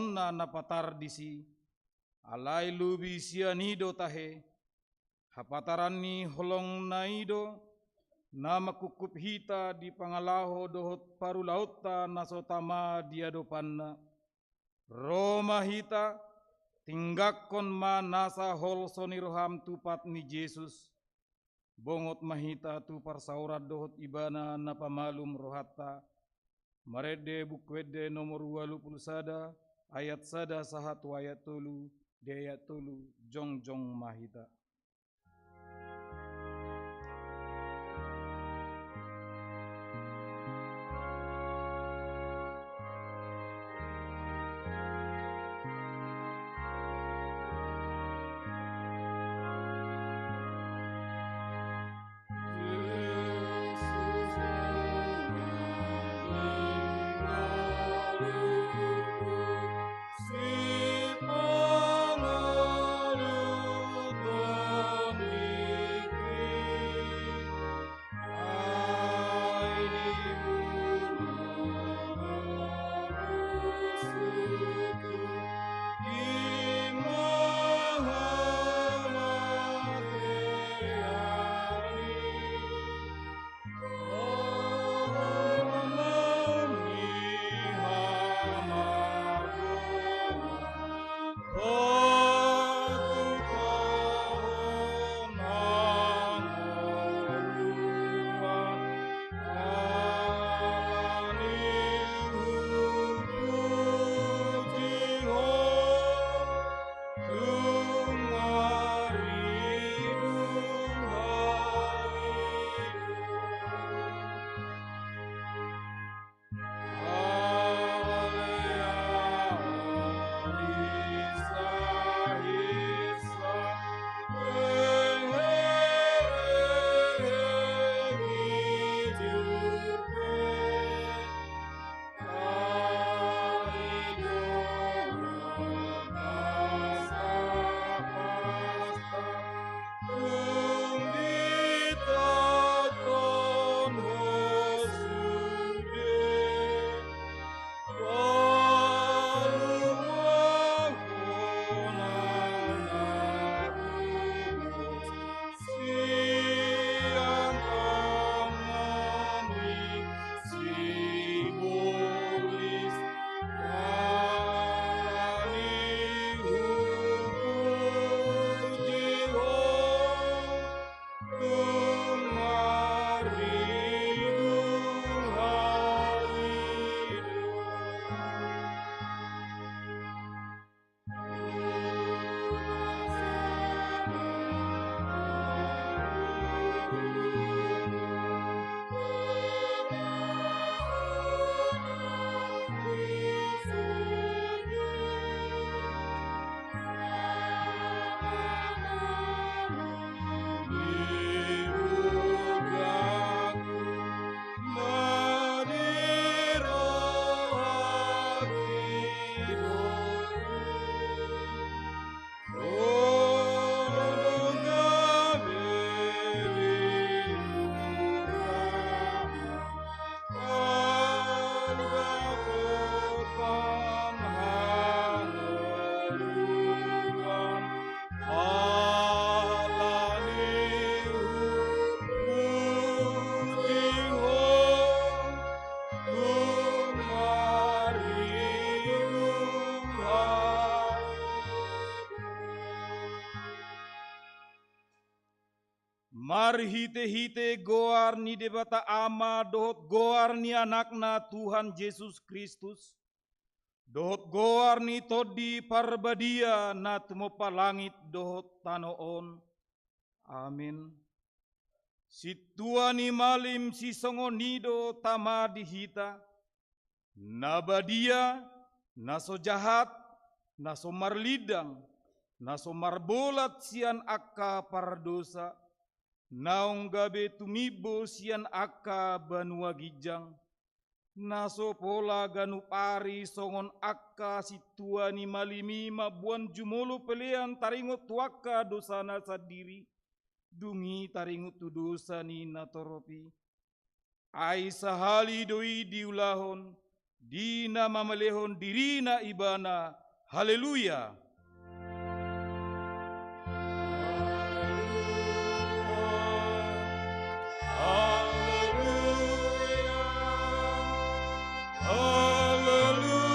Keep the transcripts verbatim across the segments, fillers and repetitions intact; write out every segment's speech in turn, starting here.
na patar disi, alai lobi sian i do tahe, hapataran ni holongna i do na mangkupkup hita di pangalaho dohot parulaonta na so tama di adopanna. Ro ma hita, tinggangkon ma nasa holso ni roham tu pat ni Jesus. Bongot ma hita tu parsaoran dohot Ibana na pamalum rohanta. Marende Buku Ende nomor ualu pulu sada, ayat sada sahat tu ayat tolu, di ayat tolu, jongjong ma hita. Marhitehite goar ni Debata Ama dohot goar ni Anakna Tuhan Jesus Kristus, dohot goar ni Tondi Parbadia na tumompa langit dohot tano on. Amin. Sintua ni malim sisongon i do tama di hita, na badia, na so jahat, na so marlindang, na so marbolat sian angka pardosa, naung gabe tumimbo sian angka banua ginjang, na so pola ganup ari songon angka sintua ni malim i mamboan jumolo pelean taringot tu angka dosana sandiri, dung i taringot tu dosa ni natorop i. Ai sahali do i diulahon, di na mamalehon dirina ibana. Haleluya! Haleluya! Haleluya!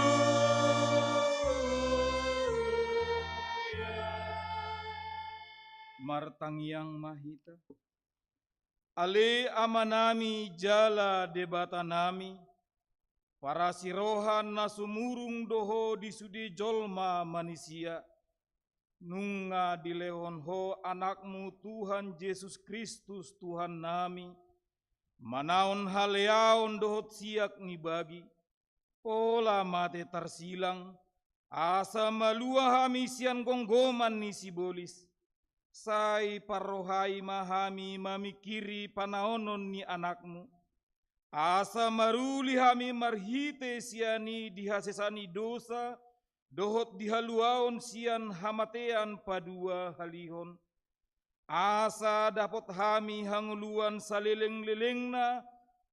Martangiang ma hita. Ale Amanami jala Debatanami, parasiroha na sumurung do Ho di sude jolma manisia, nunga dilehon Ho Anakmu Tuhan Jesus Kristus Tuhannami, manaon haleaon dohot siak ni bagi, pola mate tarsilang, asa malua hami sian gomgoman ni sibolis. Sai parrohai ma hami mamingkiri panaonon ni Anakmu, asa maruli hami marhite sian i di hasesaan ni dosa, dohot di haluaon sian hamatean paduahalihon. Asa dapot hami hangoluan salelenglelengna,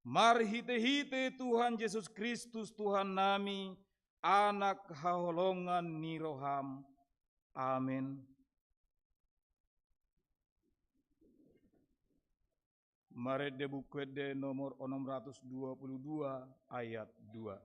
marhitehite Tuhan Jesus Kristus Tuhannami, Anak haholongan ni rohaM. Amen. Marende Buku Ende nomor onom ratus dua puluh dua ayat dua.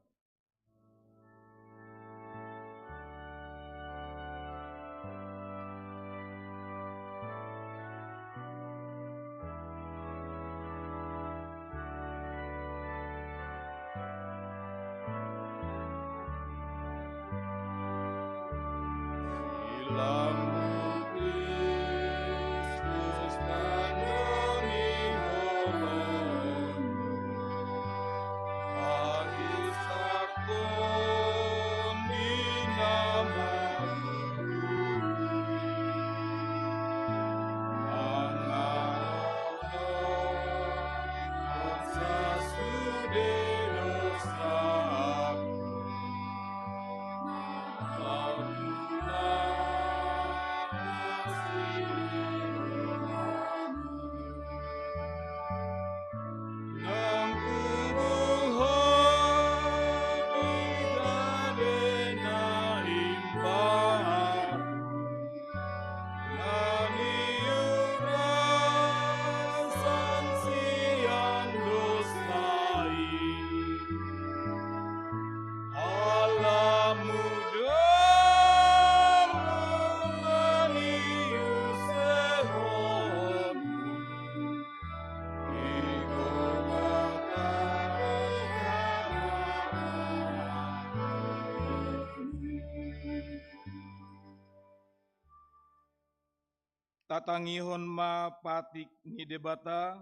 Tatangihon ma patik ni Debata,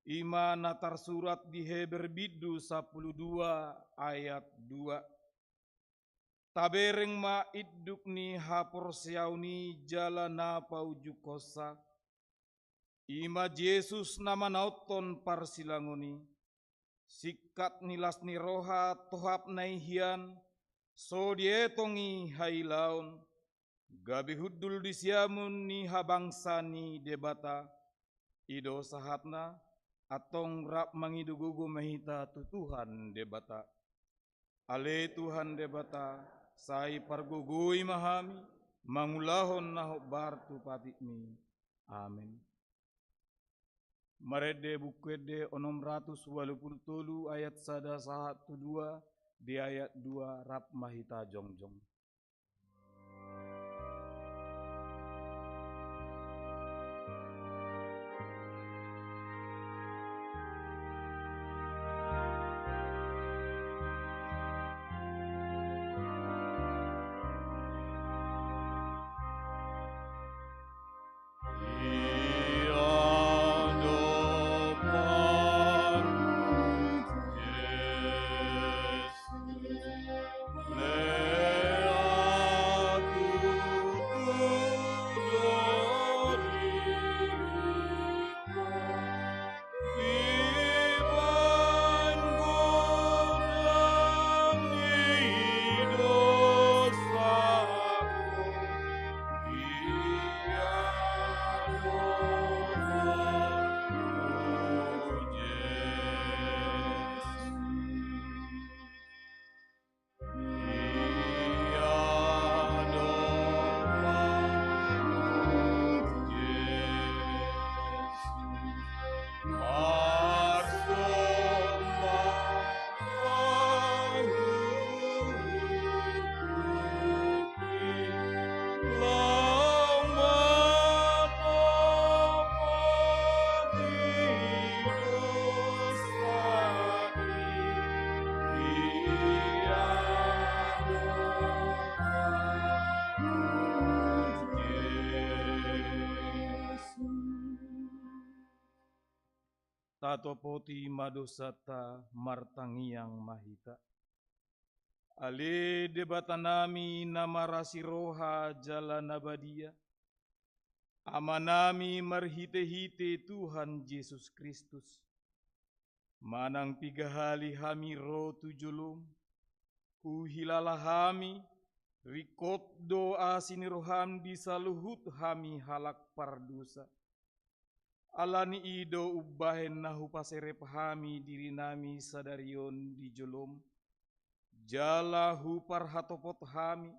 i ma na tarsurat di Heber bindu sampulu dua ayat dua. Tabereng ma induk ni haporseaon i jala na paunjukhonsa, i ma Jesus na manaonhon parsilangon i, singkat ni las ni roha tohap na i hian, so dietong i hailaon, gabe hundul di siamun ni habangsa ni Debata. I do sahatna. Antong rap mangido gogo ma hita tu Tuhan Debata. Ale Tuhan Debata, sai pargogoi ma hami, mangulahon na hombar tu patikmi. Amen. Marende Buku Ende onom ratus ualu pulu tolu ayat sada sahat tu dua, di ayat dua rap ma hita jongjong. Atopoti ma dosanta, martangiang ma hita. Ale Debatanami na marasi roha jala na badia, Amanami marhite-hite Tuhan Jesus Kristus, manang piga hali hami ro tu jolom, huhilala hami, ringkot do asi ni roham di saluhut hami halak pardosa. Ala ni i do umbahen na hupaserep hami dirinami sadari on di jolom, jala huparhatopot hami,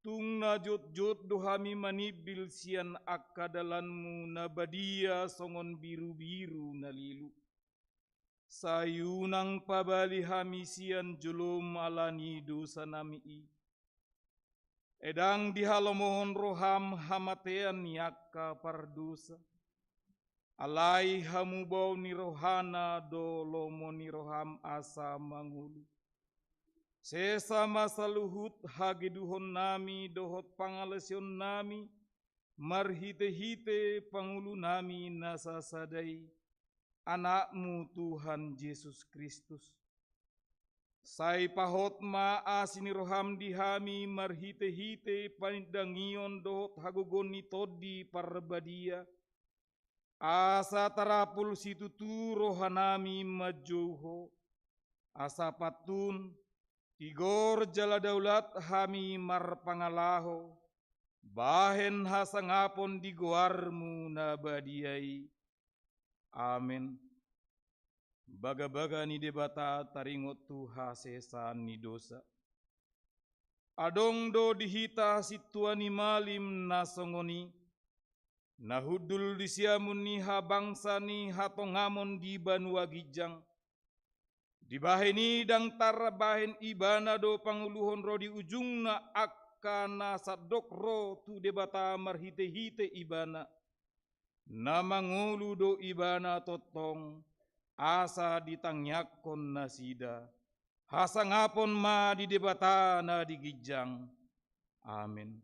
tung na jotjot do hami manimbil sian angka dalanmu na badia songon birubiru na lilu. Sai unang pabali hami sian jolom ala ni dosanami i. Ndang dihalomohon roham hamatean ni angka pardosa. Alai hamubaon ni rohana do lomo ni roham asa mangolu. Sesa ma saluhut hageduhonnami dohot pangalaosionnami, marhite-hite pangulunami na sasada i, Anakmu Tuhan Jesus Kristus. Sai pahot ma asi ni roham di hami marhite-hite panindangion dohot hagogoon ni Tondi Parbadia, asa tarapul situtu rohanami manjou Ho, asa pantun, tigor jala daulat hami marpangalaho, bahen hasangapon di goarmu na badia i. Amen. Bagabaga ni Debata taringot tu hasesaan ni dosa. Adong do di hita sintua ni malim na songon i, na hundul di siamun ni habangsa ni hatongamon di banua ginjang. Dibahen i ndang tarbahen ibana do panguluhon ro di ujungna angka na sandok ro tu Debata marhite-hite ibana. Na mangolu do ibana tongtong, asa ditangiangkon nasida. Hasangapon ma di Debata na di ginjang. Amen.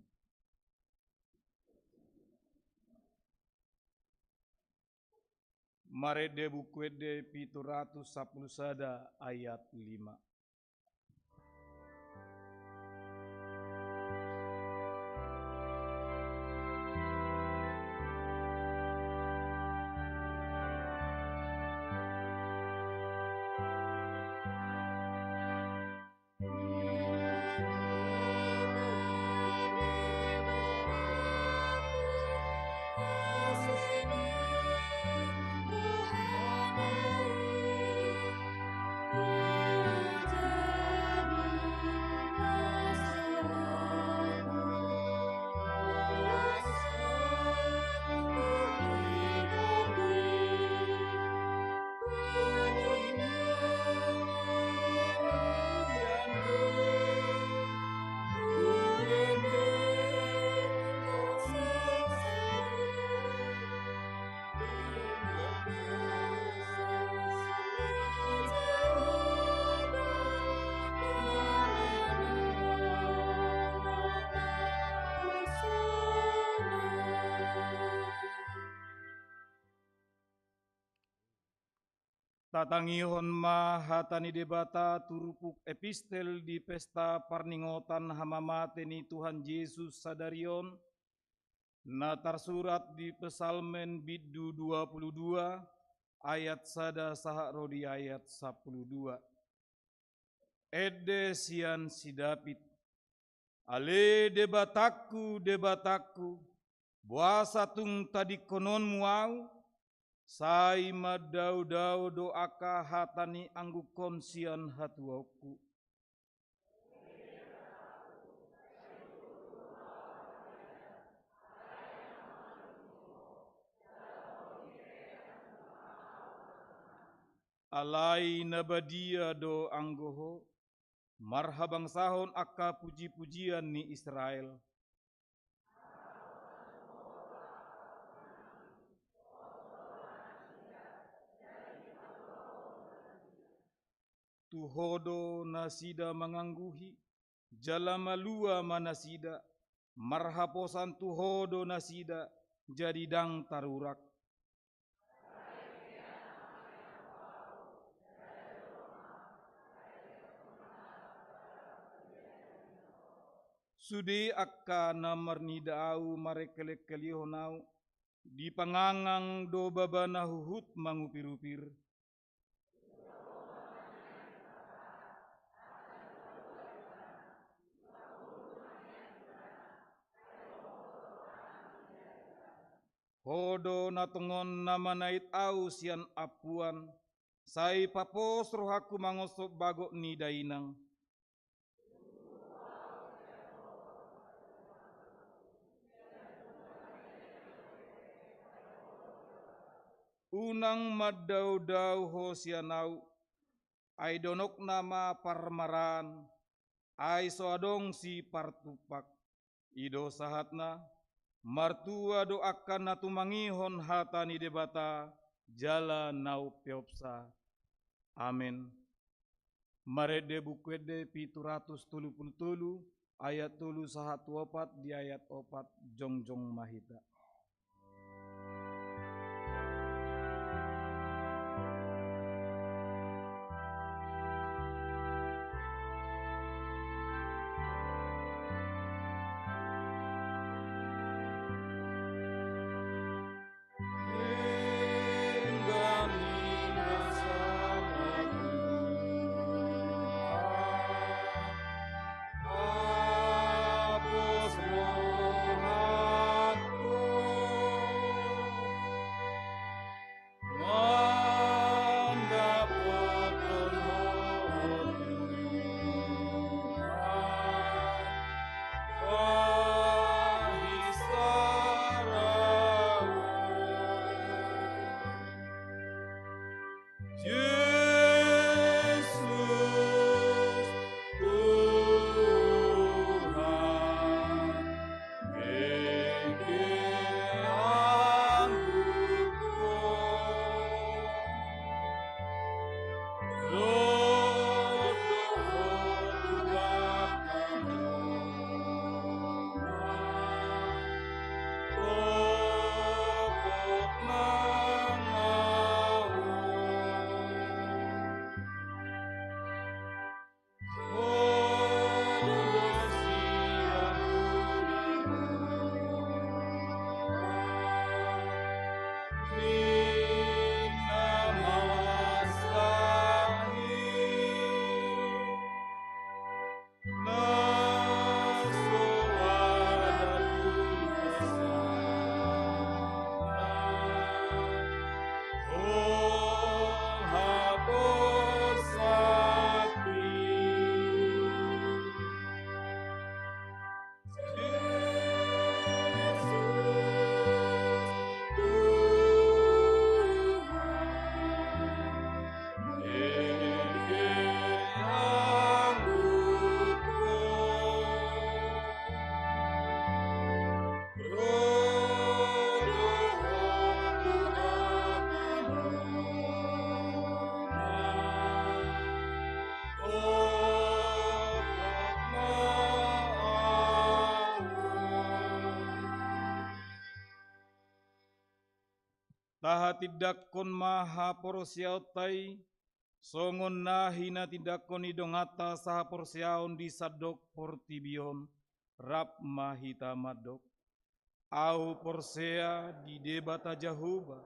Marende Buku Ende pitu ratus sampulu sada ayat lima. Tatangihon ma hata ni Debata turpuk epistel di pesta parningotan hamamate ni Tuhan Jesus sadari on, na tarsurat di Psalmen bindu dua pulu dua, ayat sada sahat ro di ayat sampulu dua. Ende sian si David. Ale Debatangku, Debatangku, boasa tung tadingkononmu ahu? Sai mandaodao do angka hata ni anggukon sian hatuaonku. Alai na badia do anggo Ho, marhabangsahon angka pujipujian ni Israel. Tu Ho do nasida mangangguhi, jala malua ma nasida, marhaposan tu Ho do nasida, jadi ndang tarurak. Sude angka na marnida ahu marengkelengkelihon ahu, dipangangang do babana huhut mangupirupir. Ho do na tongon na manait ahu sian ampuan, sai papos rohangku mangonso bagot ni dainang. Unang mandaodao ho sian ahu, ai donokna ma parmaraan, ai so adong sipartumpak. I do sahatna, martua do angka na tumangihon hata ni Debata, jala na umpeopsa. Amen. Marende Buku Ende pitu ratus tolu pulu tolu, ayat tolu sahat tu opat, di ayat opat jongjong ma hita. Tahatindangkon ma haporseaonta i, songon na hinatindangkon ni donganta sahaporseaon di sandok portibi on, rap ma hita mandok. Ahu porsea di Debata Jahowa,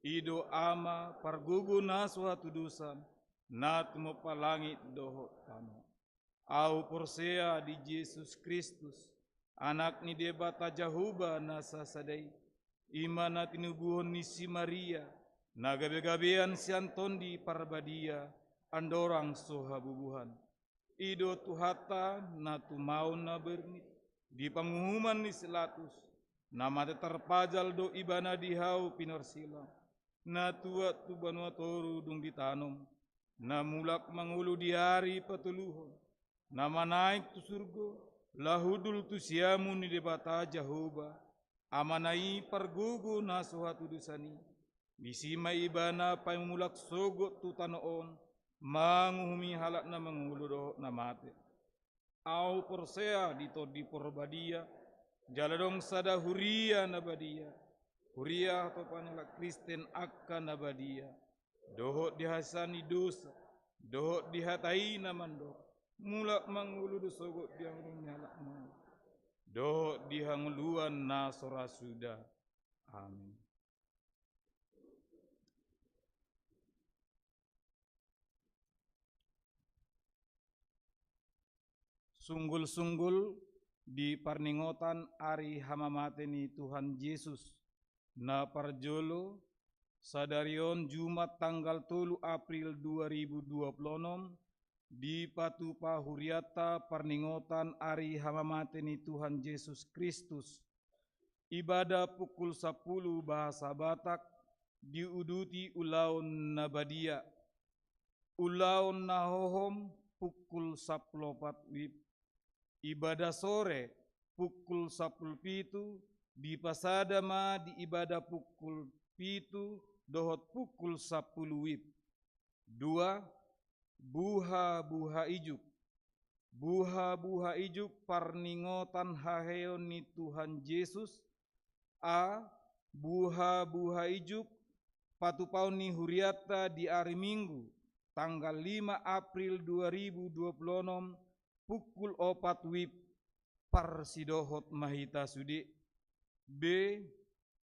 i do Ama pargogo na so hatudosan, na tumompa langit dohot tano. Ahu porsea di Jesus Kristus, Anak ni Debata Jahowa na sasada i, i ma na tinubuhon ni si Maria, na gabegabean sian Tondi Parbadia, andorang so habubuhan. I do Tuhanta na tumaon na bernit, di panguhuman ni si Latus, na mate tarpajal do Ibana di hau pinorsilang, na tuat tu banua toru dung ditanom, na mulak mangolu di ari patoluhon, na manaek tu surgo, laho hundul tu siamun ni Debata Jahowa, Amana i pargogo na so hatudosan i. Disi ma Ibana paimulak sogot tu tano on, manguhumi halak na mangolu dohot na mate. Ahu porsea di Tondi Porbadia, jala adong sada huria na badia, huria hatopan ni halak Kristen angka na badia, dohot di hasesaan ni dosa, dohot di hata i na mandok, mulak mangolu do sogot di anggi ni halak na di hangoluan na so ra suda. Amin. Sunggul-sunggul di parningotan ari hamamate ni Tuhan Jesus, na parjolo, sadari on Jumat tanggal tolu April dua ribu dua puluh onom, dipatupa hurianta parningotan ari hamamate ni Tuhan Jesus Kristus. Ibadah pukul sampulu bahasa Batak, diuduti ulaon na badia. Ulaon na hohom pukul sampulu opat wib. Ibadah sore pukul sampulu pitu, dipasada ma di ibadah pukul pitu dohot pukul sampulu wib. Dua, buha-buha ijuk. Buha-buha ijuk parningotan haheon ni Tuhan Jesus. A, buha-buha ijuk patupaon ni hurianta di ari Minggu, tanggal lima April dua ribu dua puluh onom, pukul opat wib, parsidohot ma hita sude. B,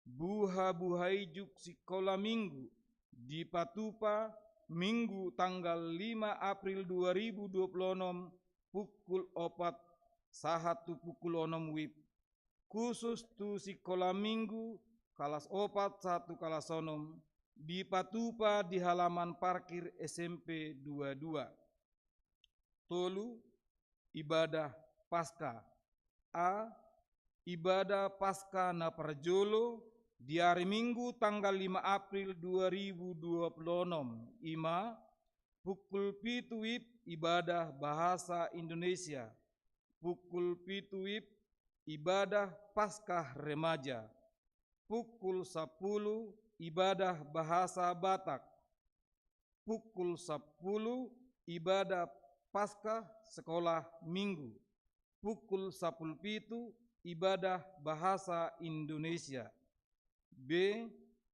buha-buha ijuk sikola Minggu, dipatupa Minggu tanggal lima April dua ribu dua puluh onom, pukul opat sahat tu pukul onom wib. Khusus tu sikola Minggu, kalas opat sahat tu kalas onom, dipatupa di halaman parkir S M P dua dua. Tolu, ibadah Paskah. A, ibadah Paskah na parjolo di ari Minggu tanggal lima April dua ribu dua puluh onom, i ma, pukul pitu wib ibadah bahasa Indonesia, pukul pitu wib ibadah Paskah remaja, pukul sampulu ibadah bahasa Batak, pukul sampulu ibadah Paskah sekolah Minggu, pukul sampulu pitu ibadah bahasa Indonesia. B,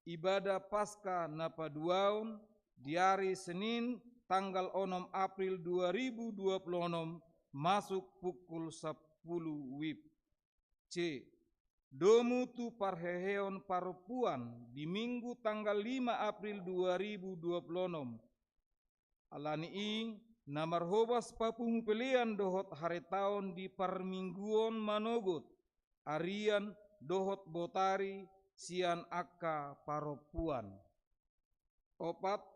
ibadah Paskah na paduaon di ari Senin tanggal onom April dua ribu dua puluh onom, masuk pukul sampulu wib. C, domu tu parheheon parompuan di Minggu tanggal lima April dua ribu dua puluh onom. Ala ni i, na marhobas papungu pelean dohot haretaon di parmingguon manogot, arian dohot botari sian angka parompuan. Opat,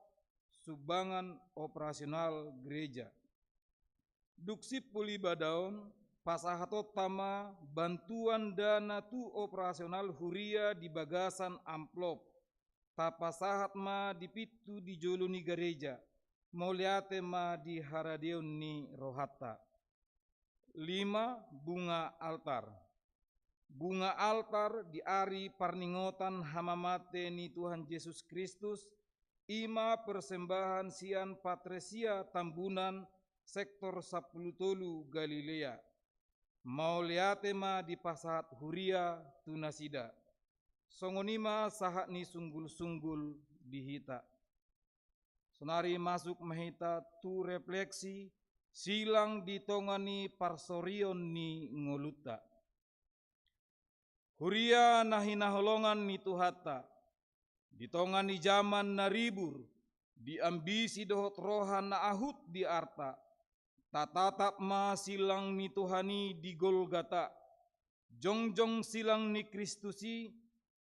sumbangan operasional gereja. Dung simpul ibadah on, pasahatonta ma bantuan dana tu operasional huria di bagasan amplop. Tapasahat ma di pintu di jolo ni gareja. Mauliate ma di haradeon ni rohanta. Lima, bunga altar. Bunga altar di ari parningotan hamamate ni Tuhan Jesus Kristus, i ma persembahan sian Patresia Tambunan, sektor sampulu tolu Galilea. Mauliate ma dipasahat huria tu nasida. Songon i ma sahat ni sunggul-sunggul di hita. Sonari masuk ma hita tu refleksi silang di tonga ni parsorion ni ngolunta. Huria na hinaholongan ni Tuhanta, di tonga ni jaman na ribur, di ambisi dohot roha na ahut di arta, tatatap ma silang ni Tuhan i di Golgata. Jongjong silang ni Kristus i,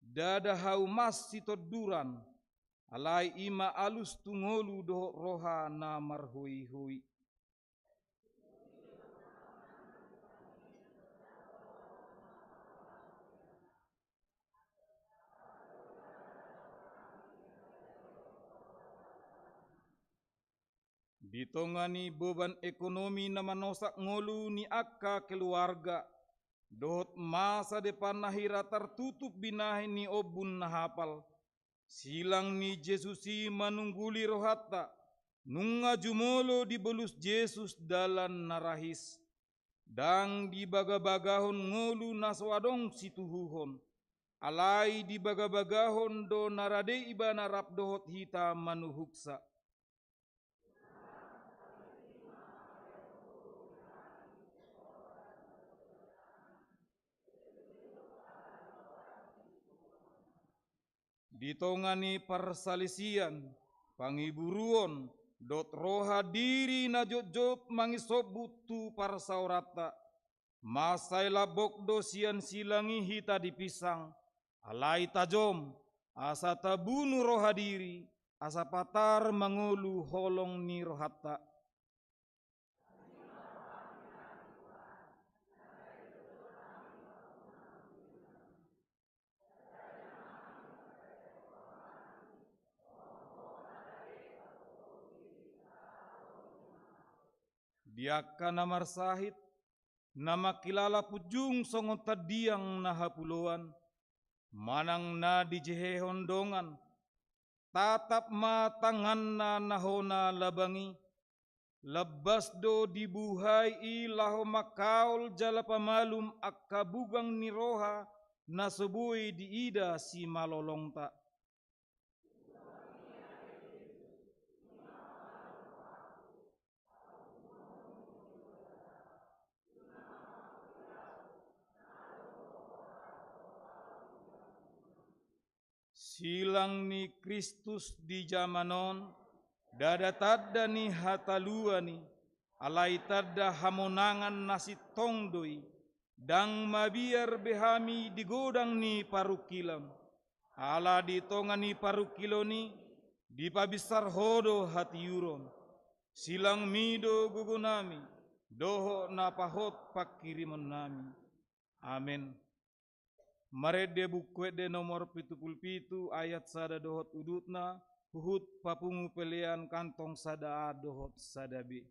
ndada hau mas sitonduran, alai i ma alus tu ngolu dohot roha na marhoihoi. Di tonga ni boban ekonomi na manosak ngolu ni angka keluarga, dohot masa depan na hira tartutup binahen ni ombun na hapal, silang ni Jesus i manungguli rohanta, nunga jumolo dibolus Jesus dalan na rahis. Ndang dibagabagahon ngolu na so adong situhuhon, alai dibagabagahon do na rade ibana rap dohot hita manuhuksa. Di tonga ni parsalisian, pangiburuon, dohot roha diri na jotjot mangisombut tu parsaoranta, mansai lambok do sian silang i hita dipinsang, alai tajom, asa tabunu roha diri, asa patar mangolu holong ni rohanta. Di angka na marsahit, na mangkilala punjung songon tandiang na hapuloan, manang na dijehehon dongan, tatap ma tanganna na hona labang i, lambas do dibuhai i laho mangkaol jala pamalum angka bugang ni roha na so boi diida simalolongta. Silang ni Kristus di jaman on, ndada tanda ni hataluan i, alai tanda hamonangan na sintong do i. Ndang mabiar be hami di godang ni parungkilon, ala di tonga ni parungkilon i dipabinsar Ho do hatiuron. SilangMi do gogonami, dohot na pahot pangkirimonnami. Amen. Marende Buku Ende nomor pitu pulu pitu, ayat sada dohot udutna, huhut papungu pelean kantong sada A dohot sada B.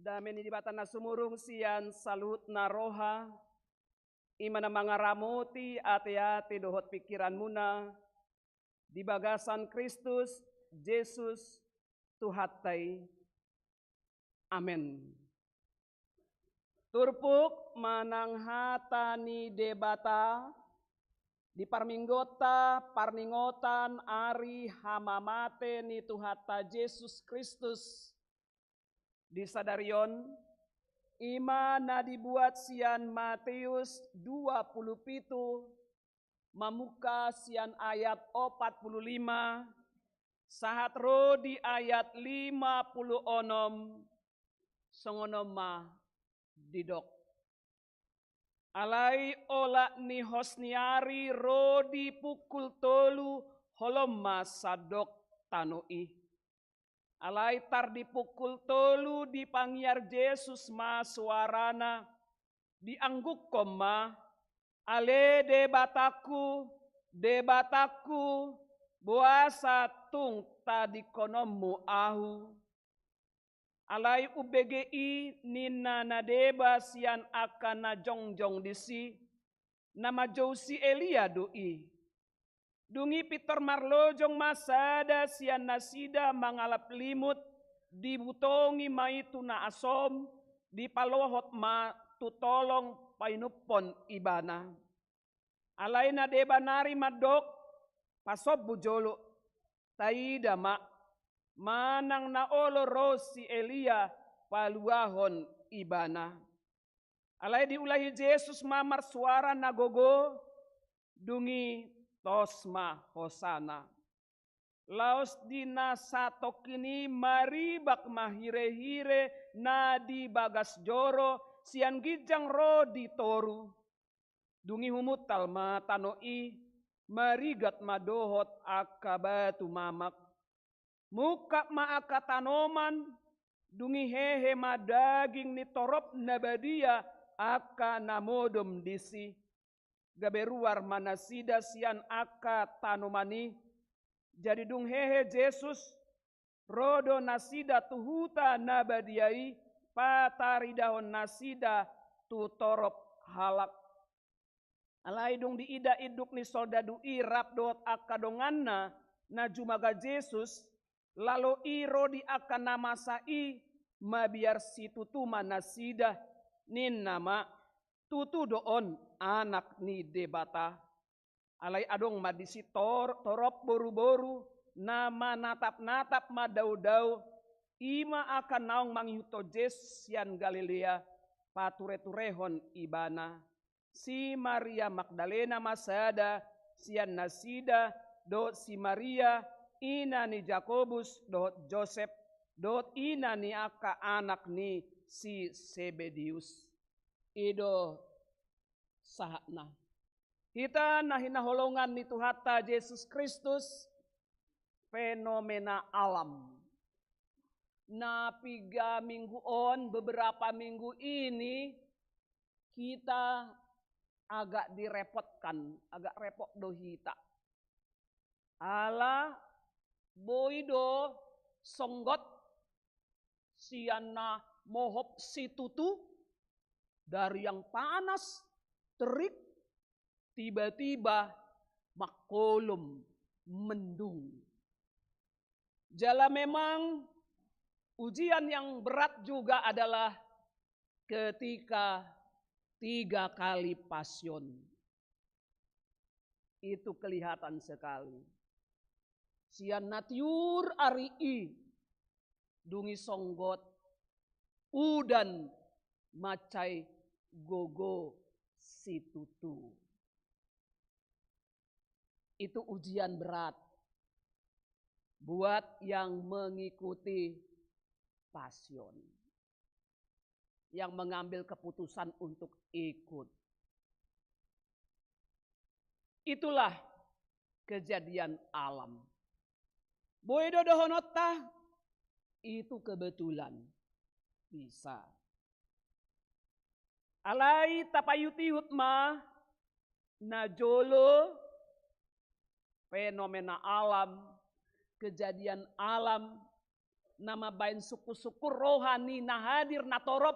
Dame ni Debata na sumurung sian saluhutna roha, i ma na mangaramoti ateate dohot pingkiranmuna di bagasan Kristus Jesus Tuhanta i. Amen. Turpuk manang hata ni Debata di parmingguonta parningotan ari hamamate ni Tuhanta Jesus Kristus di sadari on, i ma na dibuat sian Mateus dua pulu pitu, mamungka sian ayat opat pulu lima sahat ro di ayat lima pulu onom, songon on ma didok. Alai olat ni hos ni ari ro di pukul tolu, holom ma sandok tano i. Alai tar di pukul tolu dipangiar Jesus ma soarana, dianggukkon ma, "Ale Debatangku, Debatangku, boasa tung tadingkononmu ahu?" Alai umbege i ninna na deba sian angka na jongjong disi, na manjou si Elia do i. Dung i pintor marlojong ma sada sian nasida mangalap limut, dibutongi ma i tu na asom, dipalohot ma tu tolong painumhon ibana. Alai na deba nari mandok, "Pasombu jolo, taida ma, manang na olo ro si Elia paluahon ibana." Alai diulahi Jesus ma marsoara na gogo, dung i tos ma hosana. Laos di na satongkin i maribak ma hirehire na di bagas joro sian ginjang ro di toru. Dung i humuntal ma tano i, marigat ma dohot angka batu mamak. Mungkap ma angka tanoman, dung i hehe ma daging ni torop na badia angka na modom disi. Gabe ruar ma nasida sian angka tanoman i. Jadi dung hehe Jesus, ro do nasida tu huta na badia i, pataridahon nasida tu torop halak. Alai dung diida induk ni soldadu i rap dohot angka donganna na jumaga Jesus, lalo i ro di angka na masa i, mabiar situtu ma nasida, ninna ma, "Tutu do on Anak ni Debata." Alai adong ma disi tor-, torop boruboru na manatapnatap ma daudau, i ma angka naung mangihuthon Jesus sian Galilea, patureturehon ibana. Si Maria Magdalena ma sada sian nasida, dohot si Maria, ina ni Jakobus dohot Josep, dohot ina ni angka anak ni si Sebedeus. I do sahatna. Hita na hinaholongan ni Tuhanta Jesus Kristus, fenomena alam. Na piga minggu on, beberapa minggu ini, kita agak direpotkan, agak repot do hita. Ala boi do songgot sian na mohop situtu, dari yang panas, terik, tiba-tiba mangkolom, mendung. Jala memang ujian yang berat juga adalah ketika tiga kali pasion. Itu kelihatan sekali. Sian na tiur ari i, dung i songgot, udan mansai gogo situtu. Itu ujian berat buat yang mengikuti pasion, yang mengambil keputusan untuk ikut. Itulah kejadian alam. Boi do dohononta, itu kebetulan. Bisa. Alai tapaihutihut ma na jolo, fenomena alam, kejadian alam, na mambaen sungkun-sungkun, roha ni na hadir na torop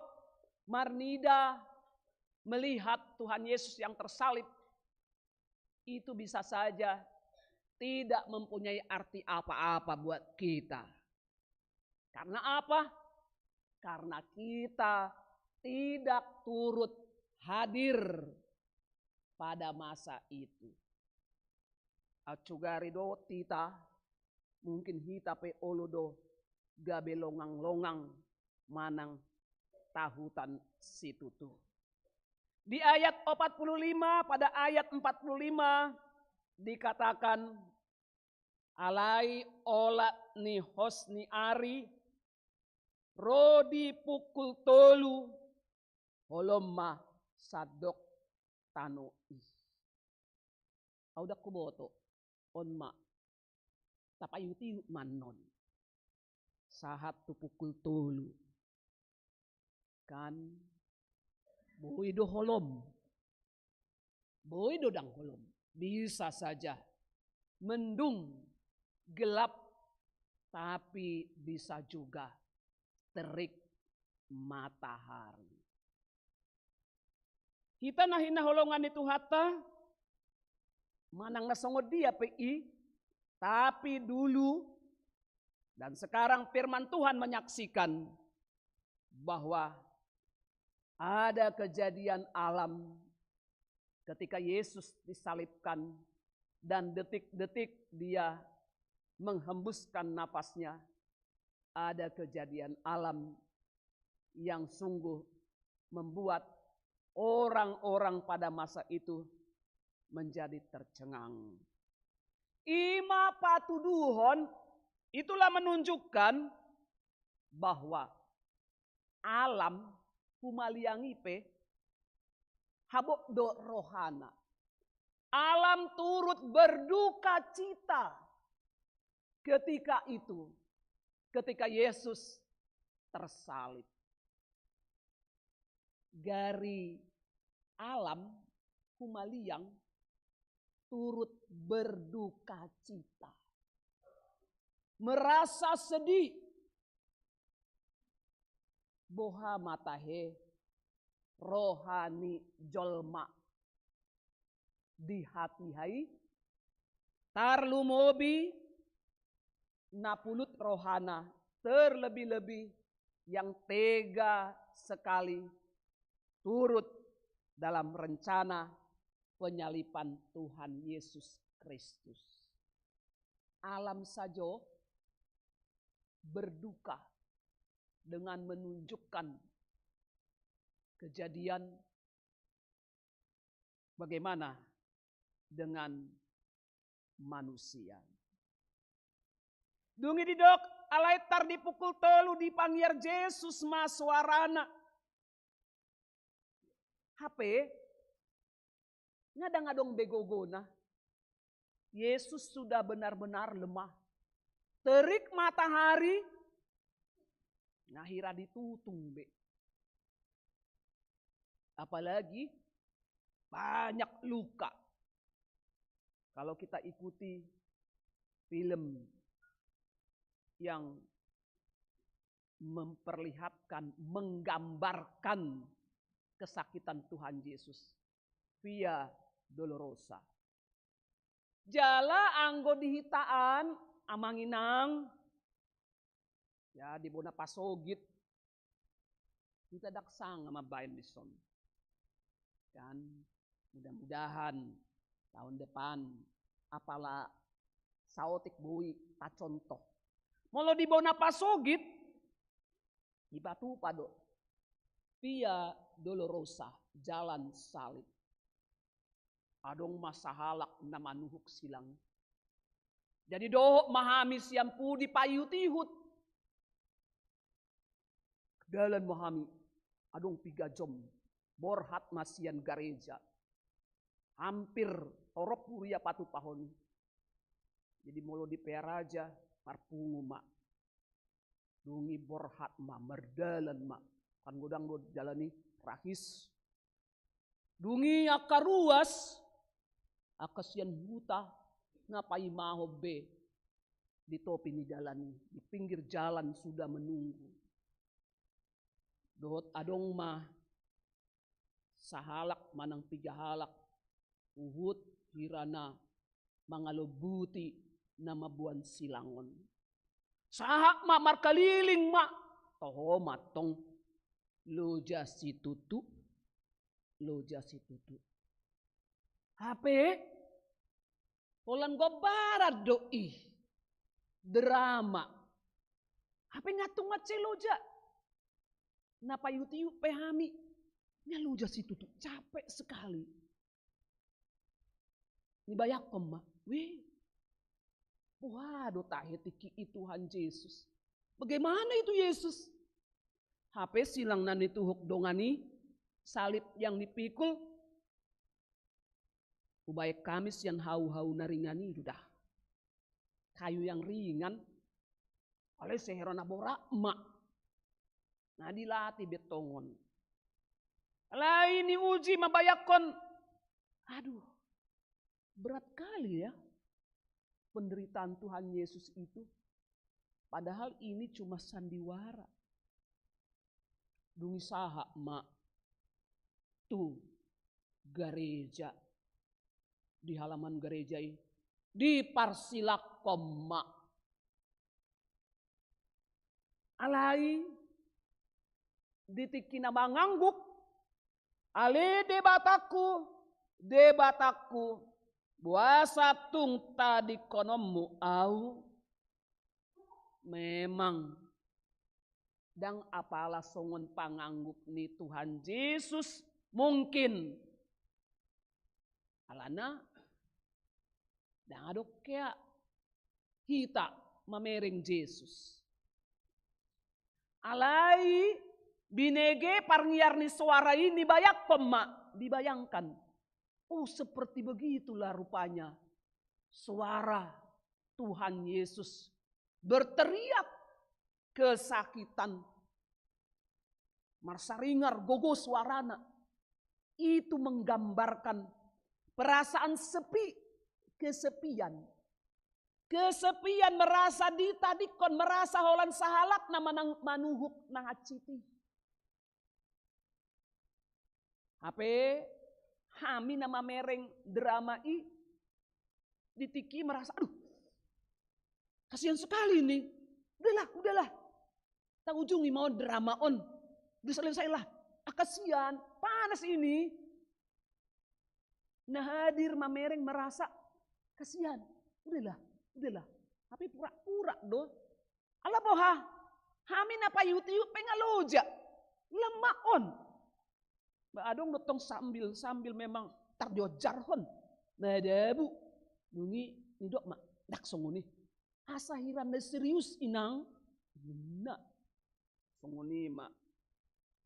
marnida melihat Tuhan Yesus yang tersalib, itu bisa saja tidak mempunyai arti apa-apa buat kita. Karena apa? Karena kita tidak turut hadir pada masa itu. Aut sugari do hita, mungkin hita pe olo do gabe longang-longang manang tahutan situtu. Di ayat opat puluh lima, pada ayat empat puluh lima dikatakan, alai olat ni hos ni ari, ro di pukul tolu, holom ma sandok tano i. Aut ndang huboto, on ma, tapaihut-ihut ma annon. Sahat tu pukul tolu. Kan, boi do holom. Boi do ndang holom. Bisa saja mendung, gelap, tapi bisa juga terik matahari. Hita na hinaholongan ni Tuhanta, manang na songon dia pe i, tapi dulu dan sekarang firman Tuhan menyaksikan bahwa ada kejadian alam ketika Yesus disalibkan dan detik-detik dia menghembuskan napasnya, ada kejadian alam yang sungguh membuat orang-orang pada masa itu menjadi tercengang. I ma patuduhon, itulah menunjukkan bahwa alam humaliang i pe habot do rohana. Alam turut berduka cita ketika itu, ketika Yesus tersalib. Gari alam humaliang turut berduka cita. Merasa sedih. Boha ma tahe roha ni jolma di hatiha i, tarlumobi na pulut rohana, terlebih-lebih yang tega sekali turut dalam rencana penyaliban Tuhan Yesus Kristus. Alam sajo berduka dengan menunjukkan kejadian. Bagaimana dengan manusia? Dung i didok, alai tar di pukul tolu dipangiar Jesus ma soarana. Hape nga dang adong be gogona. Yesus sudah benar-benar lemah. Terik matahari nga hira ditutung be. Apalagi banyak luka. Kalau kita ikuti film yang memperlihatkan, menggambarkan kesakitan Tuhan Yesus, Via Dolorosa. Jala anggo di hita an, amang inang, ya, di bona pasogit, hita dang sanga mambaen dison. Kan, mudah-mudahan tahun depan, apala saotik boi tacontoh. Molo di bona pasogit, dipatupa do Via Dolorosa, jalan salib. Adong ma sahalak na manuhuk silang. Jadi dohot ma hami sian pudi paihut-ihut. Dalan ma hami, adong piga jom, borhat ma sian gareja. Hampir torop huria patupahon i. Jadi molo di Pearaja, marpungu ma. Dung i borhat ma, mardalan ma. Kan godang do dalan i, rahis. Dung i angka ruas, angka sian huta, na paimahon be. di topi ni dalan i, di pinggir jalan sudah menunggu. Dohot adong ma sahalak manang piga halak huhut hira na mangalombuti na mamboan silang on. Sahat ma markaliling ma, toho ma tong, loja situtu, loja situtu. Hape holan gombaran do i, drama. Hape nga tung mansai loja. Na paihut-ihut pe hami, nga loja situtu, capek sekali. Dibayangkon ma, weh, boha do tahe tingki i Tuhan Jesus? Bagaimana itu Yesus? Hape silang na nituhuk dongan i, salib yang dipikul, hubaen hami sian hau-hau na ringan i do da. Kayu yang ringan, alai sehera na borat ma. Na dilatih be tongon. Alai niuji ma bayangkon, aduh, berat kali ya penderitaan Tuhan Yesus itu. Padahal ini cuma sandiwara. Dung i sahat ma tu gareja, di halaman gareja i, diparsilakkon ma. Alai di tingki na mangangguk, ale Debatangku, Debatangku, boasa tung tadingkononmu ahu? Memang ndang apala songon pangangguk ni Tuhan Jesus mungkin. Alana ndang adong hea hita mamereng Jesus. Alai binege parngiar ni soara i, dibayangkon ma, dibayangkan. Oh, seperti begitulah rupanya suara Tuhan Yesus berteriak kesakitan. Marsaringar gogo suarana. Itu menggambarkan perasaan sepi, kesepian. Kesepian, merasa ditadingkon, merasa holan sahalak na manang-, manuhuk na hansit i. Hape hami na mamereng drama i, di tingki i merasa, aduh, kasihan sekali ini. Udahlah, udahlah. Taujungi ma on drama on. Udah selesailah. Ah, kasihan, panas ini. Na hadir mamereng merasa kasihan. Udahlah, udahlah. Tapi pura-pura do. Ala boha? Hami na paihut-ihut pe nga loja. Lam ma on. Ba adong do tong sambil, sambil memang tardiojarhon. Madabu. Dung i nidok ma, ndang songon i. Asa hira na serius inang. Ninna. Songon i ma.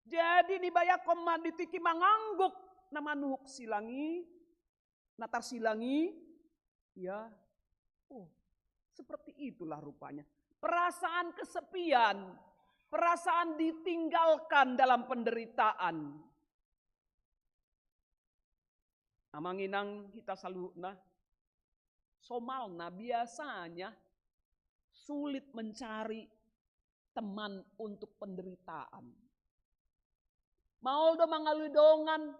Jadi dibayangkon ma di tingki mangangguk na manuhuk silang i, na tarsilang i, ya. Oh, seperti itulah rupanya. Perasaan kesepian, perasaan ditinggalkan dalam penderitaan. Amang inang hita saluhutna, somalna biasanya sulit mencari teman untuk penderitaan. Maol do mangalului dongan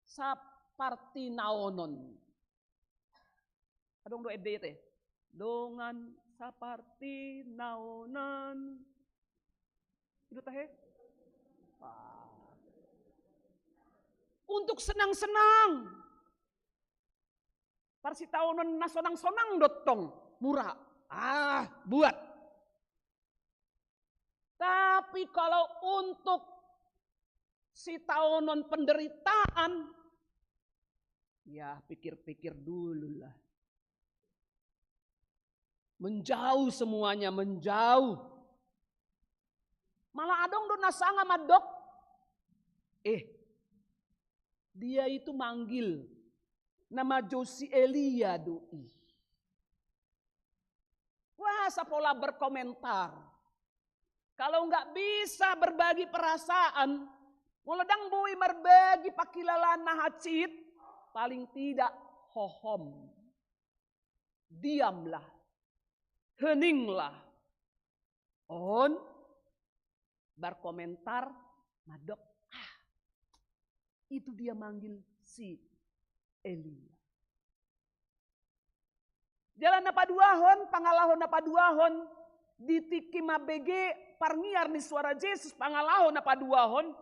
sapartinaonon. Adong do ende i te. Dongan sapartinaonon. Ido tahe? Ah. Untuk senang-senang. Parsitaonon na sonang-sonang do tong, mura. Ah, buat. Tapi kalau untuk sitaonon penderitaan, ya, pikir-pikir dulu lah. Menjauh semuanya, menjauh. Malah adong do na sanga mandok, eh, Dia itu manggil, na manjou si Elia do i. Boasa pola berkomentar? Kalau nggak bisa berbagi perasaan, molo ndang boi marbagi pangkilalaan na hansit, paling tidak hohom. Diamlah. Heninglah. On berkomentar, mandok, ah, itu dia manggil si Elia. Jala na paduahon, pangalaho na paduahon, di tingki mambege parngiar ni suara Jesus, pangalaho na paduahon,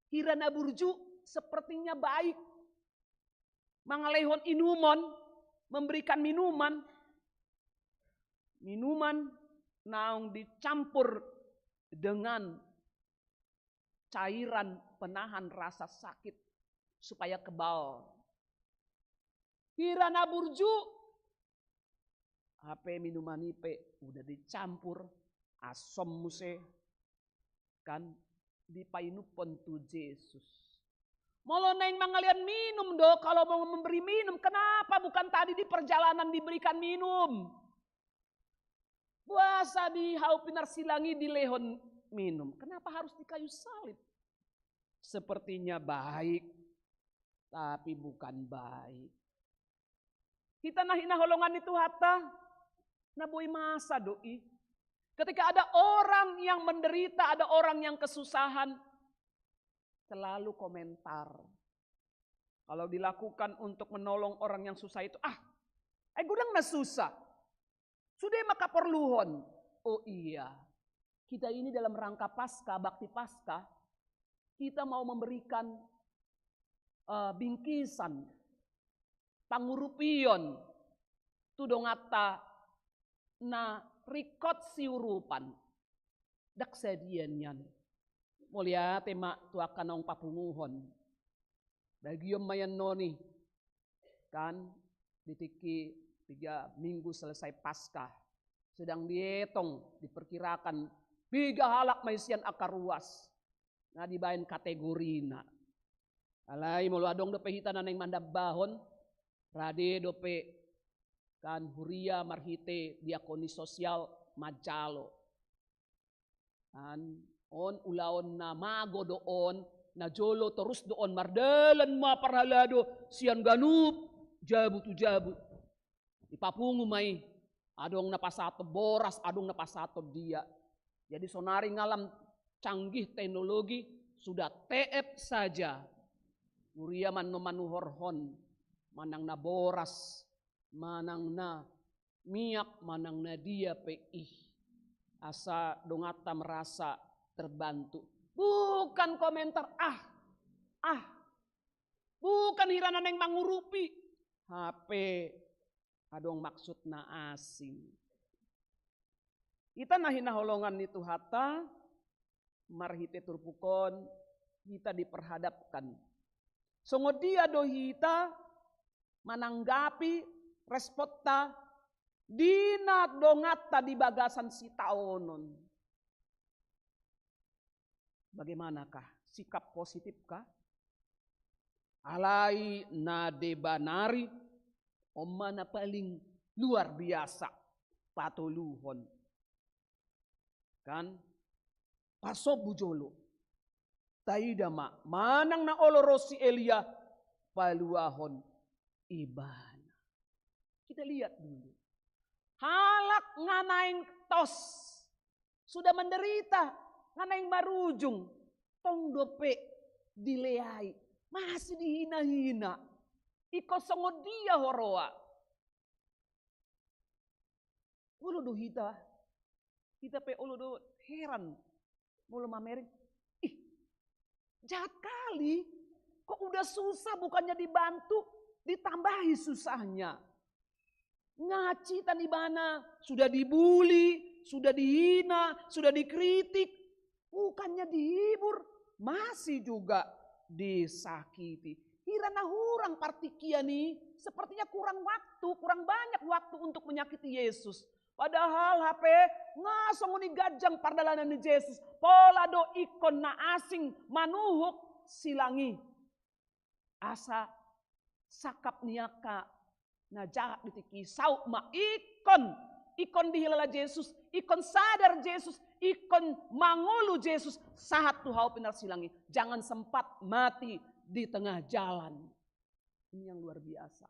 hira na burju sepertinya baik mangalehon inumon, memberikan minuman, minuman naung dicampur dengan cairan penahan rasa sakit supaya kebal. Hira na burju, hape minuman i pe udah dicampur, asom muse, kan, dipainumhon tu Jesus. Molo naeng mangalehon minum do, kalau mau memberi minum, kenapa bukan tadi di perjalanan diberikan minum? Boasa di hau pinarsilang i dilehon minum? Kenapa harus di kayu salib? Sepertinya baik, tapi bukan baik. Hita na hinaholongan ni Tuhanta, na boi masa do i. Ketika ada orang yang menderita, ada orang yang kesusahan, selalu komentar. Kalau dilakukan untuk menolong orang yang susah itu, ah, ai godang na susah. Sude ma haporluhon. Oh iya, kita ini dalam rangka Paskah, bakti Paskah, kita mau memberikan, eh, bingkisan, pangurupion, tu donganta na ringkot siurupan. Ndang sadia nian. Mauliate ma tu angka naung papunguhon. Bagion ma iannon i, kan, di tingki tiga minggu selesai Paskah. Sedang dietong, diperkirakan, piga halak ma i sian angka ruas na dibaen kategorina. Alai molo adong dope hita na naeng mandambahon, rade dope, kan, huria marhite diakoni sosial manjalo. Kan, on ulaon na mago do on, na jolo torus do on, mardalan ma parhalado sian ganup jabu tu jabu. Dipapungu ma i, adong na pasahathon boras, adong na pasahathon dia. Jadi sonari ngalam canggih teknologi, sudah T F saja. Huria manang na manuhorhon, manang na boras, manang na miak, manang na dia pe i. Asa donganta merasa terbantu. Bukan komentar, ah, ah. Bukan hira na naeng mangurupi. Hape adong maksud na asing. Hita na hinaholongan ni Tuhanta, marhite turpuk on, hita diperhadapkan. Songon dia do hita mananggapi responta di na donganta di bagasan sitaonon. Bagaimanakah? Sikap positif kah? Alai na deba nari, on ma na paling luar biasa patoluhon. Kan? Pasombu jolo. Taida ma, manang na olo ro si Elia, paluahon ibana. Kita lihat dulu. Halak nga naeng tos, sudah menderita, nga naeng marujung, tong dope dileai, masih dihina-hina. Ingkon songon dia huroha? Olo do hita, hita pe olo do heran molo mamereng, ih, jahat kali. Kok udah susah, bukannya dibantu, ditambahi susahnya. Nga hasitan ibana, sudah dibuli, sudah dihina, sudah dikritik, bukannya dihibur, masih juga disakiti. Hira na hurang partingkian i, sepertinya kurang waktu, kurang banyak waktu untuk menyakiti Yesus. Padahal hape nga songon i ganjang pardalanan ni Jesus, pola do ingkon na asing manuhuk silang i. Asa sangkap ni angka na jahat di tingki i saut ma ingkon, ingkon dihilala Jesus, ingkon sadar Jesus, ingkon mangolu Jesus, sahat tu hau pinarsilang i. Jangan sempat mati di tengah jalan. Ini yang luar biasa.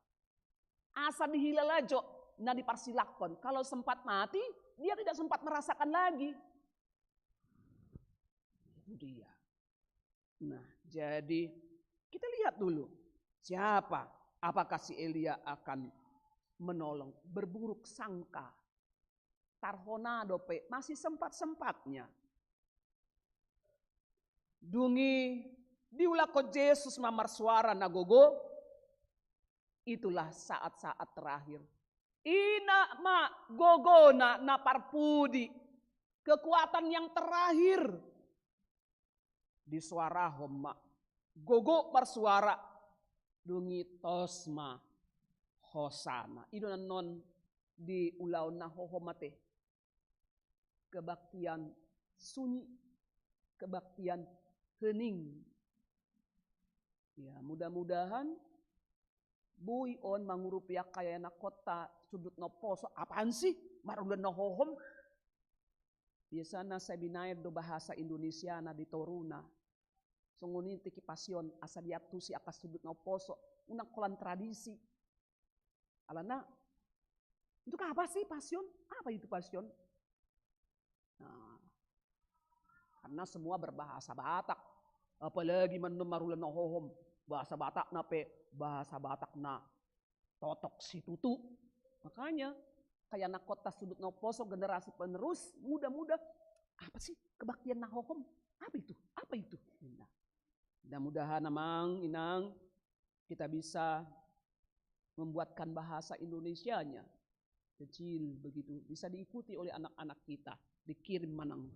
Asa dihilala jo na diparsilakkon. Kalau sempat mati, dia tidak sempat merasakan lagi. Itu dia. Nah, jadi kita lihat dulu siapa, apakah si Elia akan menolong, berburuk sangka. Tarhona dope, masih sempat-sempatnya. Dung i diulakhon Jesus ma marsuara na gogo, itulah saat-saat terakhir. I ma gogona na parpudi, kekuatan yang terakhir. Disuarahon ma, gogo marsuara, dung i tos ma hosana. I do annon di ulaon na hohom ate. Kebaktian sunyi, kebaktian hening. Ya, mudah-mudahan boi on mangurupi angka ianakhonta sundut na umposo. Apaan sih? Marula na hohom. Biasana sai binaen do bahasa Indonesiana di toruna. Songon i tingki Pasion, asa diantusi angka sundut na umposo. Unang holan tradisi. Alana, untuk apa sih Pasion? Apa itu Pasion? Nah, karena semua berbahasa Batak. Apalagi annon marula na hohom, bahasa Batakna pe bahasa Batak na totok situtu. Makanya, angka ianakhonta sundut na umposo, generasi penerus, muda-muda, apa sih kebaktian na hohom? Apa itu? Apa itu? Nah, mudah-mudahan amang, inang, kita bisa membuatkan bahasa Indonesianya kecil begitu, bisa diikuti oleh anak-anak kita, dikirim manang,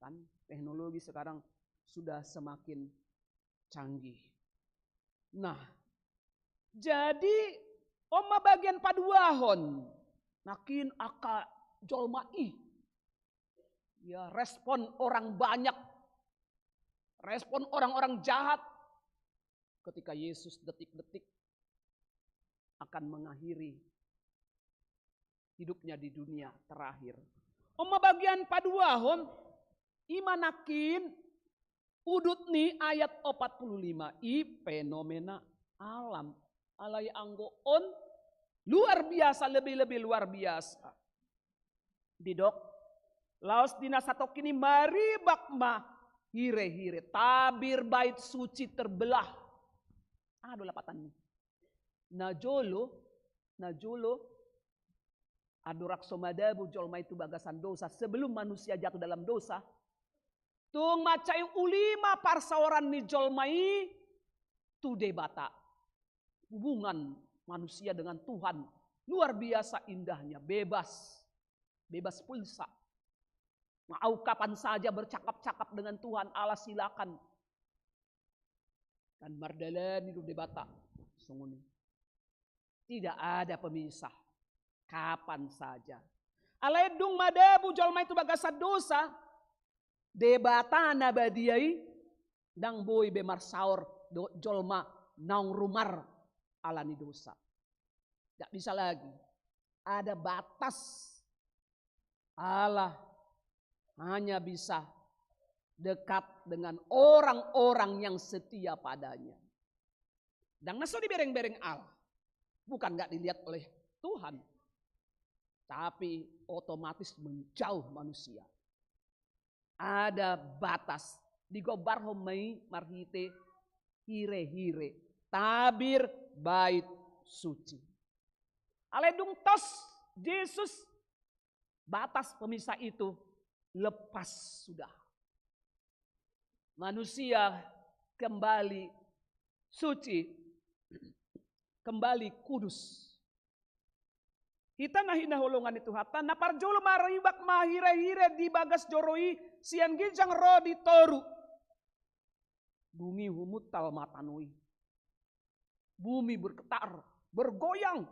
kan teknologi sekarang sudah semakin canggih. Nah, jadi on ma bagian paduahon, nangkin angka jolma i. Ya, respon orang banyak, respon orang-orang jahat ketika Yesus detik-detik akan mengakhiri hidupnya di dunia terakhir. On ma bagian paduahon, i ma nangkin udut ni ayat opat puluh lima i, fenomena alam. Alai anggo on luar biasa, lebih-lebih luar biasa. Didok, laos di na satongkin i maribak ma hire-hire, tabir bait suci terbelah. Aha do lapatanna? Na jolo, na jolo, andorang so madabu jolma i tu bagasan dosa, sebelum manusia jatuh dalam dosa, tung mansai uli ma parsaoran ni jolma i tu Debata. Hubungan manusia dengan Tuhan luar biasa indahnya, bebas, bebas pulsa. Mau kapan saja bercakap-cakap dengan Tuhan Allah, silakan. Dan mardalani do Debata songon i. Tidak ada pemisah. Kapan saja. Alai dung madabu jolma i tu bagasan dosa, Debata na badia i ndang boi be marsaor dohot jolma naung rumar alani dosa. Tidak bisa lagi. Ada batas. Allah hanya bisa dekat dengan orang-orang yang setia padanya. Ndang na so dibereng-bereng Allah. Bukan nggak dilihat oleh Tuhan, tapi otomatis menjauh manusia. Ada batas. Digombarhon ma i marhite hire-hire, tabir bait suci. Alai dung tos Jesus, batas pemisah itu lepas sudah. Manusia kembali suci, kembali kudus. Hita na hinaholongan ni Tuhanta, na parjolo maribak ma hire-hire di bagas joro i sian ginjang ro di toru. Dung i humuntal ma tano i. Bumi bergetar, bergoyang.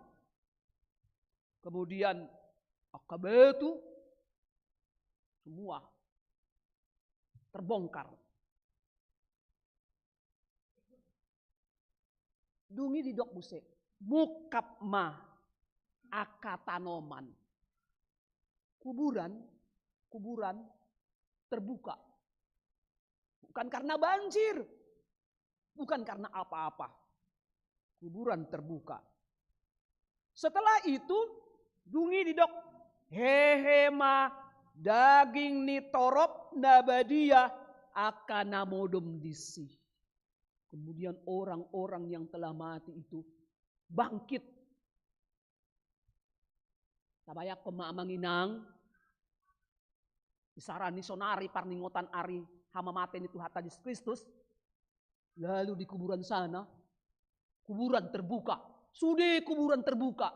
Kemudian angka batu semua terbongkar. Dung i didok muse, mungkap ma angka tanoman. Kuburan, kuburan terbuka. Bukan karena banjir, bukan karena apa-apa. Kuburan terbuka. Setelah itu, Dung i didok, hehe ma daging ni torop na badia angka na modom disi. Kemudian orang-orang yang telah mati itu bangkit. Tabayangkon ma amang inang, isarani sonari parningotan ari hamamate ni Tuhanta Jesus Kristus, lalu di kuburan sana, kuburan terbuka, sude kuburan terbuka.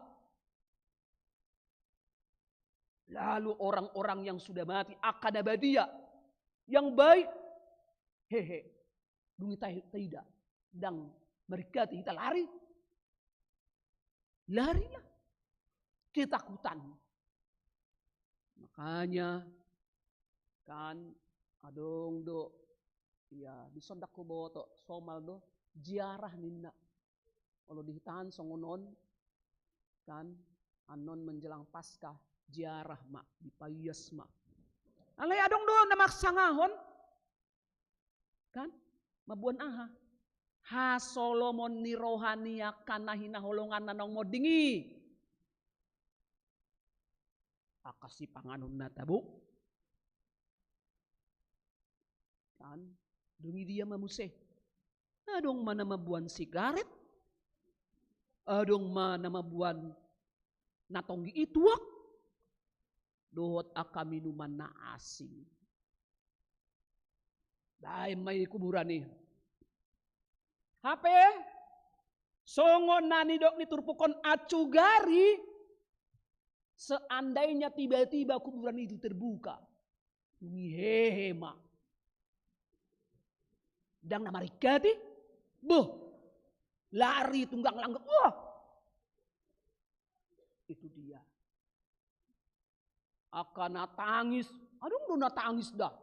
Lalu orang-orang yang sudah mati, angka na badia, yang baik, hehe, dung i taida, ndang maringkati hita lari. Larilah. Ketakutan. Makanya, kan, adong do, ya, dison ndang huboto, somal do, ziarah ninna. Olo di hita an songon on, kan, annon menjelang Paskah, ziarah ma, dipaias ma. Alai adong do na marsangahon, kan, mamboan aha? Hasolomon ni roha ni angka na hinaholonganna naung monding i. Angka sipanganon na tabo. Kan, dung i dia ma muse? Adong ma na mamboan sigaret, adong ma na mamboan na tonggi i tuak, dohot angka minuman na asing. Baen ma i kuburan i. Hape, songon na nidok ni turpuk on, acugari, seandainya tiba-tiba kuburan itu terbuka, dung i hehe ma. Ndang na maringkati, boh, lari tunggang langgang, wah. Itu dia. Angka na tangis, adong do na tangis da.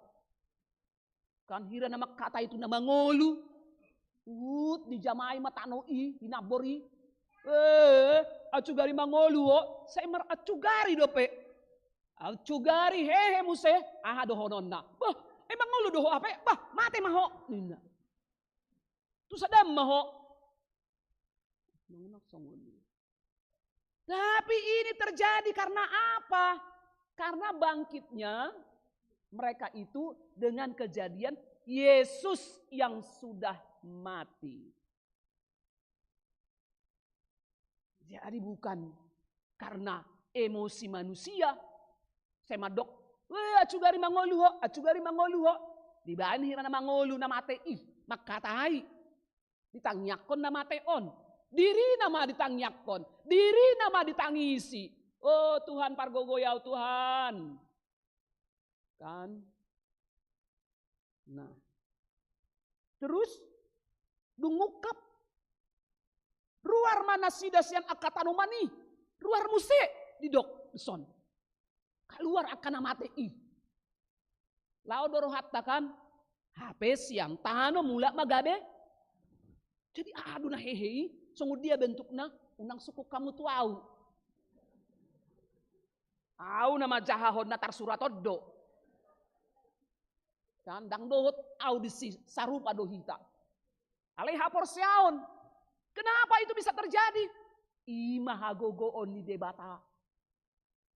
Kan hira na mangkatai tu na mangolu. Uhut, dijamai ma tano i, hinambor i. Eh, acugari mangolu ho, sai mar acugari dope. Acugari hehe muse, aha dohononna? Bah, emang mangolu do ho hape? Bah, mate ma ho, ninna. Tu sadam ma ho. Nang, nang songon i. Tapi ini terjadi karena apa? Karena bangkitnya mereka itu dengan kejadian Yesus yang sudah mati. Jadi bukan karena emosi manusia. Sai mandok, "Weh, acugari mangolu ho, acugari mangolu ho." Dibaen hira na mangolu na mate i, mangkatai. Ditangiangkon na mate on. Dirina ma ditangiangkon. Dirina ma ditangisi. "Oh Tuhan, pargogoi ahu Tuhan." Kan? Nah. Terus, dung ungkap, ruar ma nasida sian angka tanoman i. Ruar muse, didok dison. Kaluar angka na mate i. Laho do rohanta kan, hape sian tano mulak ma gabe. Jadi aha do na hehe i, songon dia bentukna, unang sungkun hamu tu ahu. Ahu na manjahahon na tarsurat on do. Kan, ndang dohot ahu disi, sarupa do hita. Alai haporseaon. Kenapa itu bisa terjadi? I ma hagogoon ni Debata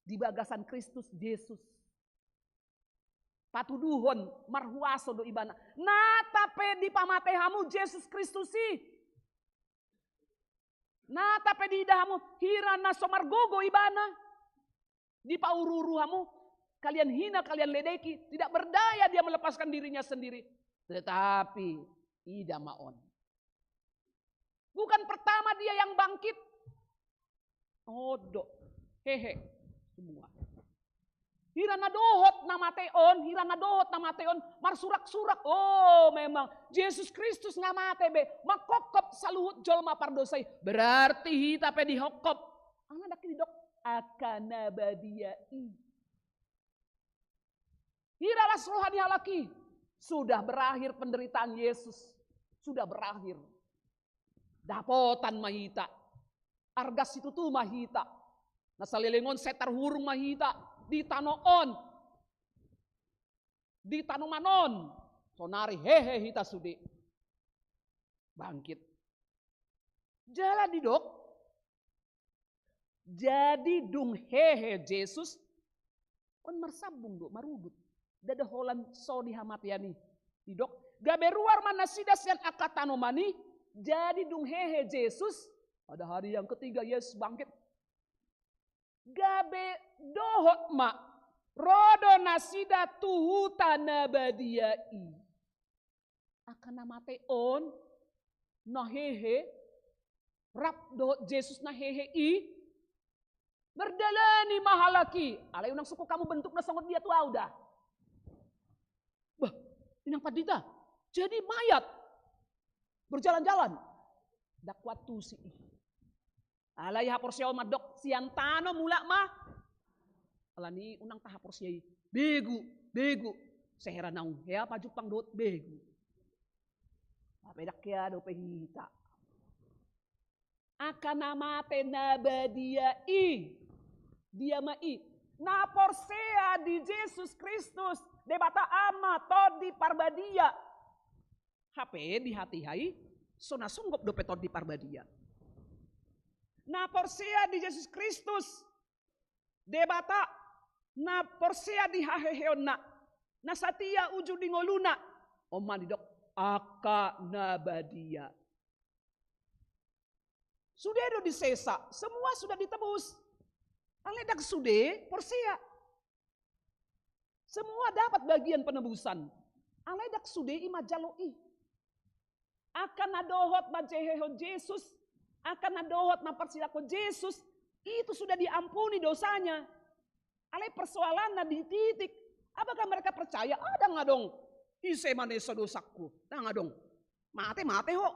di bagasan Kristus Jesus. Patuduhon marhuaso do Ibana. Nata pe dipamate hamu Jesus Kristus i. Nata pe diida hamu hira na so margogo Ibana. Dipauru-uru hamu, kalian hina, kalian ledeki, tidak berdaya dia melepaskan dirinya sendiri. Tetapi ida ma on. Bukan pertama dia yang bangkit. Odo. Hehe. Semua. Hira na dohot na mate on, hira na dohot na mate on, marsurak-surak. Oh, memang Jesus Kristus nga mate be, manghophop saluhut jolma pardosa i. Berarti hita pe dihophop. Alana ndang didok angka na badia i. Hira las roha ni halak i, sudah berakhir penderitaan Yesus. Sudah berakhir. Dapotan ma hita. Arga situtu ma hita. Na saleleng on sai tarhurung ma hita di tano on. Di tanoman on. Sonari hehe hita sude. Bangkit. Jala didok. Jadi dung hehe Jesus, on marsambung do, marudut. Ndada holan so di hamatean i. Didok, gabe ruar ma nasida sian angka tanoman i, jadi dung hehe Jesus, pada hari yang ketiga Yesus bangkit. Gabe dohot ma, ro do nasida tu huta na badia i. Angka na mate on, na hehe, rap dohot Jesus na hehe i, mardalani ma halak i. Alai unang sungkun hamu bentukna songon dia tu ahu da. Bah, inang pandita, jadi mayat. Berjalan-jalan. Ndang huantusi i. Alai haporseaon mandok, sian tano mulak ma. Alani unang tahaporseai. Begu, begu. Sehera naung hea pajumpang dohot begu. Tapi ndang hea dope hita. Angka na mate na badia i. Dia ma i? Na porsea di Jesus Kristus, Debata Ama, Tondi Parbadia. Hape di hatiha i, so na songgop dope Tondi Parbadia. Na porsea di Jesus Kristus, Debata, na porsea di haheheonna, na satia ujung di ngoluna, on ma didok angka na badia. Sude do disesa, semua sudah ditebus. Alai ndang sude porsea. Semua dapat bagian penebusan. Alai ndang sude i manjalo i. Angka na dohot manjehehon Jesus, angka na dohot mamparsilangkon Jesus, itu sudah diampuni dosanya. Alai persoalanna di titik, apakah mereka percaya? Ah, ndang adong. Ise manesa dosangku? Ndang adong. Mate, mate ho.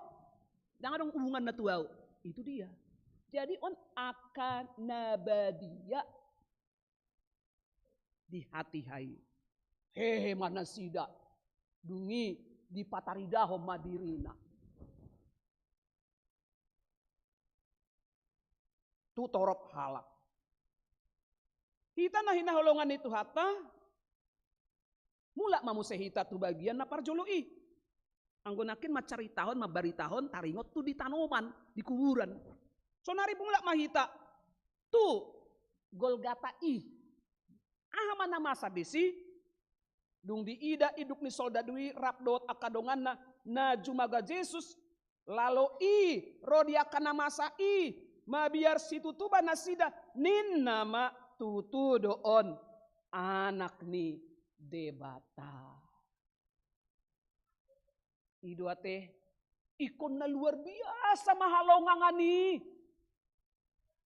Ndang adong hubunganna tu ahu. Itu dia. Jadi on angka na badia di hatiha i. Hehe ma nasida. Dung i dipataridahon ma dirina. Tu torop halak. Hita na hinaholongan ni Tuhanta, mulak ma muse hita tu bagian na parjolo i. Anggo nangkin mancaritahon, mambaritahon, taringot tu di tanoman, di kuburan. Sonari mulak ma hita tu Golgata i. Aha ma na masa disi? Dung diida induk ni soldadu i rap dohot angka donganna na jumaga Jesus, lalo i ro di angka na masa i, mabiar situtu ma nasida, ninna ma, tutu do on Anak ni Debata. I do ate, ingkon na luar biasa ma halongangan i.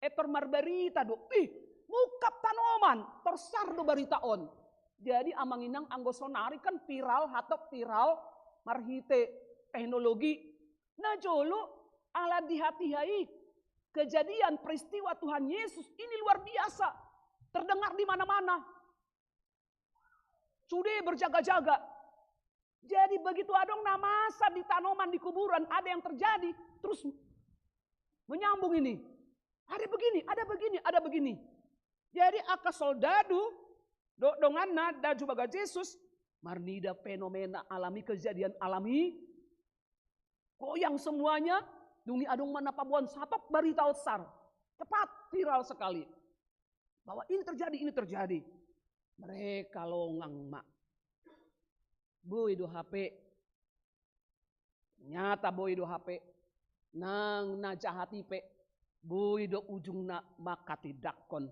Etor marbarita do, ih, mungkap tanoman, torsar do barita on. Jadi amang inang, anggo sonari kan viral, hatop viral, marhite teknologi. Na jolo, ala di hatiha i, kejadian peristiwa Tuhan Yesus ini luar biasa. Terdengar di mana-mana. Sude berjaga-jaga. Jadi begitu adong na masa di tanoman di kuburan, ada yang terjadi, terus menyambung ini. Ada begini, ada begini, ada begini. Jadi angka soldadu, do-, donganna na jumaga Jesus, marnida fenomena alami, kejadian alami, goyang semuanya, dung i adong ma na paboan, satop barita on sar. Cepat, viral sekali. Bahwa ini terjadi, ini terjadi. Mereka longang ma. Boi do hape. Nyata boi do hape. Nang na jahat i pe. Boi do ujungna manghatindanghon.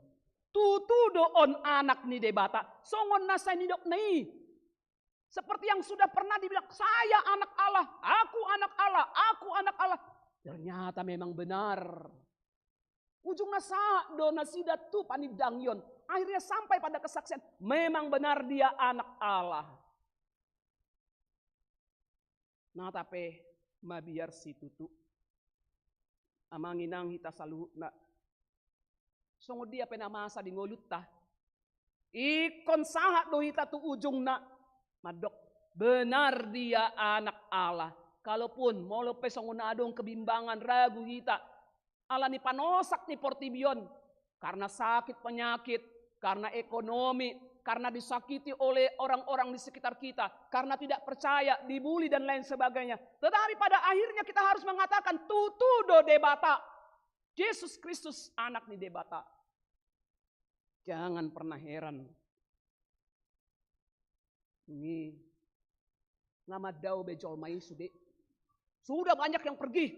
Tutu do on Anak ni Debata. Songon na sai nidokna i. Seperti yang sudah pernah dibilang, "Saya Anak Allah, Aku Anak Allah, Aku Anak Allah." Ternyata memang benar. Ujungna sahat do nasida tu panindangion. Akhirnya sampai pada kesaksian, memang benar Dia Anak Allah. Nang tape mabiar situtu. Amang inang, hita saluhutna. Songon dia pe na masa di ngolunta, ingkon sahat do hita tu ujungna. Mandok, benar Dia Anak Allah. Kalaupun molo pe songon adong kebimbangan, ragu hita, ala ni panosak ni portibi on, karena sakit penyakit, karena ekonomi, karena disakiti oleh orang-orang di sekitar kita, karena tidak percaya, dibully dan lain sebagainya. Tetapi pada akhirnya kita harus mengatakan, tutu do Debata. Jesus Kristus, Anak ni Debata. Jangan pernah heran. Nunga mandao be jolma i sude. Sudah banyak yang pergi.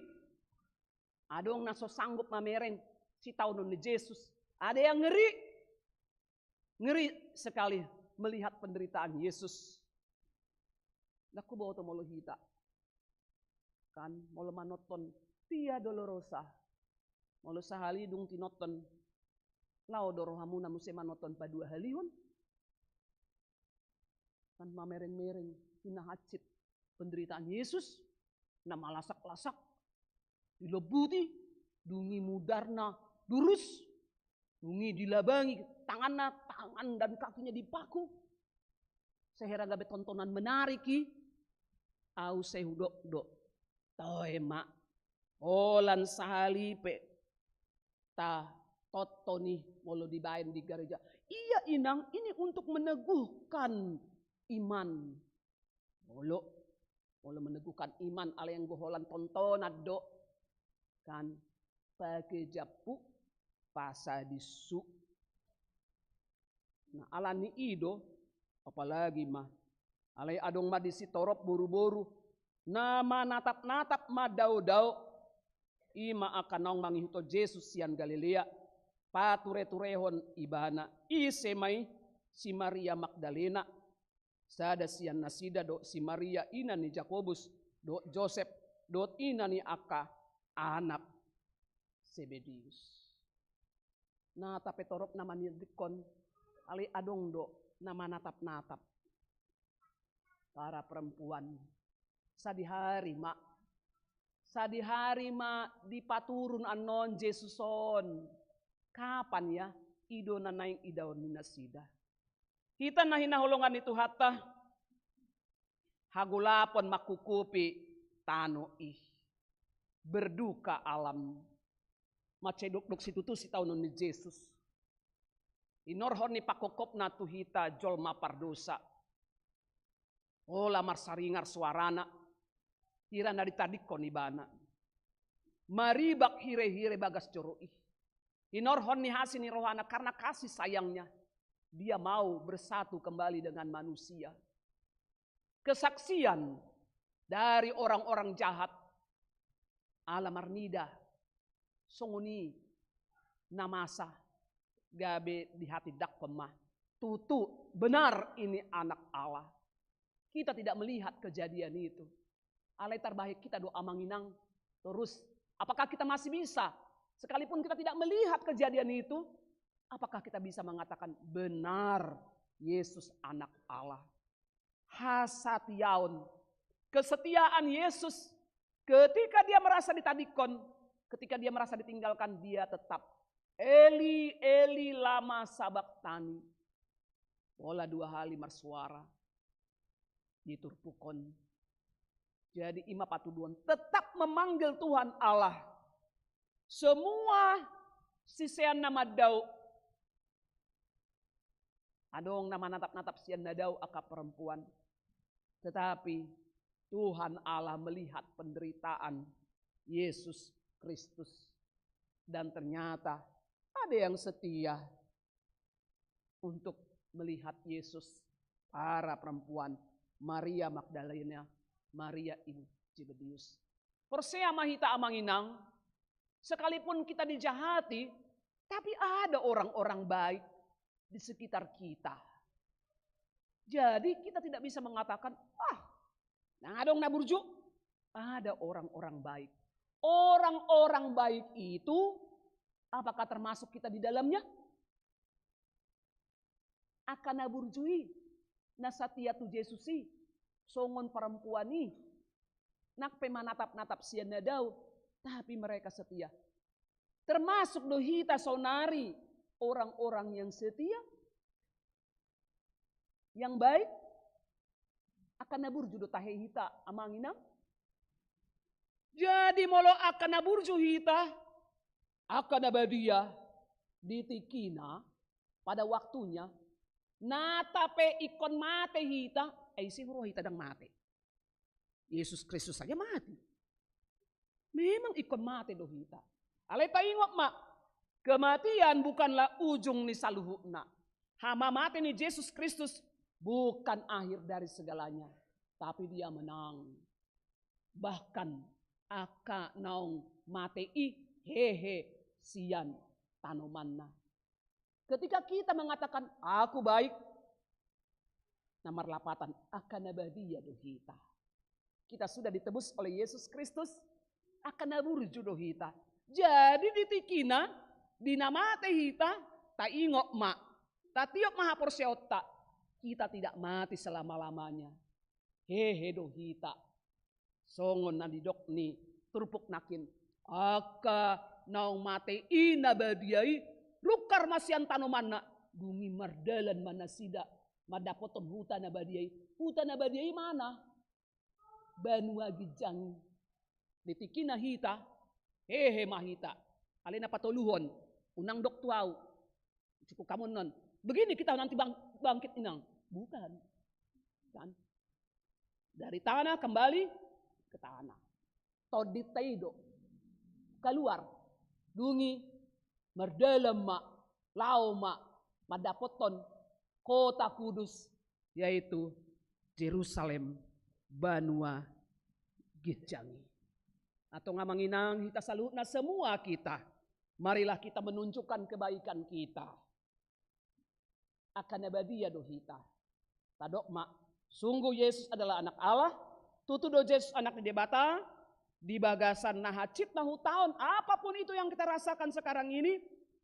Adong na so sanggup mamereng sitaonon ni Jesus. Ada yang ngeri. Ngeri sekali melihat penderitaan Yesus. Ndang huboto molo hita. Kan, molo manonton Via Dolorosa. Molo sahali dung tinonton, laho do rohamuna muse manonton paduahalihon. Kan mamereng-mereng, hinahansit penderitaan Yesus, na malasak-lasak, dilombuti, dung i mudarna durus, dung i dilabangi tanganna, tangan dan kakinya dipaku. Sehera gabe tontonan menarik i, au sai hudok do. Toe ma, holan sahali pe tatonton i molo dibaen di gareja. Iya inang, ini untuk meneguhkan iman. Molo, molo meneguhkan iman, alai anggo holan tontonan do. Kan, pake jampu, pasa dissu. Nah, ala ni i do, apalagi ma. Alai adong ma disi torop boru-boru na manatap-natap mandao-dao. I ma angka naung mangihuthon Jesus sian Galilea, pature-turehon ibana. Ise ma i? Si Maria Magdalena, sada sian nasida, dohot si Maria ina ni Jakobus dohot Josep, dohot ina ni angka anak Sebedeus. Nata pe torop na manirdikkon, alai adong do na manatap-natap. Para perempuan, sadihari ma, sadihari ma dipaturun annon Jesus on. Kapan ya? I do na naeng idaon ni nasida. Hita na hinaholongan ni Tuhanta, hagolapon mangkukupi tano i. Berduka alam. Mansai dokdok situtu sitaonon ni Jesus. Hinorhon ni pangkophopna tu hita jolma pardosa. Pola marsaringar suarana, hira na ditadingkon ibana. Maribak hire-hire bagas joro i. Hinorhon ni asi ni rohana, karena kasih sayangnya, dia mau bersatu kembali dengan manusia. Kesaksian dari orang-orang jahat, ala marnida songon i na masa, gabe dihatindangkon ma, tutu benar ini Anak Allah. Kita tidak melihat kejadian itu. Alai tarbahen hita do, Amang Inang. Terus, apakah kita masih bisa, sekalipun kita tidak melihat kejadian itu, apakah kita bisa mengatakan, "Benar, Yesus Anak Allah"? Hasatiaon, kesetiaan Yesus, ketika dia merasa ditadingkon, ketika dia merasa ditinggalkan, dia tetap, "Eli, Eli, lama sabachthani?" Pola dua hali marsuara di turpuk on. Jadi, i ma patuduhon, tetap memanggil Tuhan Allah. Semua sisean na mandao, adong na manatap-natap sian na dao angka perempuan. Tetapi Tuhan Allah melihat penderitaan Yesus Kristus. Dan ternyata ada yang setia untuk melihat Yesus. Para perempuan, Maria Magdalena, Maria ibu Zebedeus. Porsea ma hita, Amang Inang, sekalipun kita dijahati, tapi ada orang-orang baik di sekitar kita. Jadi, kita tidak bisa mengatakan, "Ah, ndang adong na burju." Ada orang-orang baik. Orang-orang baik itu, apakah termasuk kita di dalamnya? Angka na burju i, na satia tu Jesus i, songon perempuan i, nang pe manatap-natap sian na dao, tapi mereka setia. Termasuk do hita saonari orang-orang yang setia, yang baik? Angka na burju do tahe hita, Amang Inang? Jadi, molo angka na burju hita, angka na badia, di tingkina, pada waktunya, nata pe ingkon mate hita, ai ise huroha hita ndang mate? Yesus Kristus saja mati. Memang ingkon mate do hita. Alai taingot ma, kematian bukanlah ujung ni saluhutna. Hamamate ni Jesus Kristus bukan akhir dari segalanya, tapi Dia menang. Bahkan angka naung mate i hehe sian tanomanna. Ketika kita mengatakan, "Aku baik," na marlapatan, angka na badia do hita. Kita sudah ditebus oleh Yesus Kristus, angka na burju do hita. Jadi di tingkina, di na mate hita, taingot ma, tatiop ma haporseaonta, kita tidak mati selama-lamanya. Hehe do hita. Songon na nidok ni turpuk nangkin, angka naung mate i na badia i, rungkar ma sian tanomanna, dung i mardalan ma nasida mandapothon huta na badia i. Huta na badia i mana? Banua ginjang i. Di tingkina hita, hehe ma hita. Alai na patoluhon, unang dok tu ahu, cukup hamu annon, "Begini kita nanti bang-, bangkit, Inang." Bukan. Kan? Dari tanah kembali ke tanah. Tondinta i do. Kaluar. Dung i mardalan ma, laho ma mandapothon kota kudus, yaitu Jerusalem, banua ginjang i. Antong amang inang, hita saluhutna, semua kita, marilah kita menunjukkan kebaikan kita. Angka na badia do hita. Tadok ma, sungguh Yesus adalah Anak Allah, tutu do Jesus Anak ni Debata. Di bagasan na hansit na hutaon, apapun itu yang kita rasakan sekarang ini,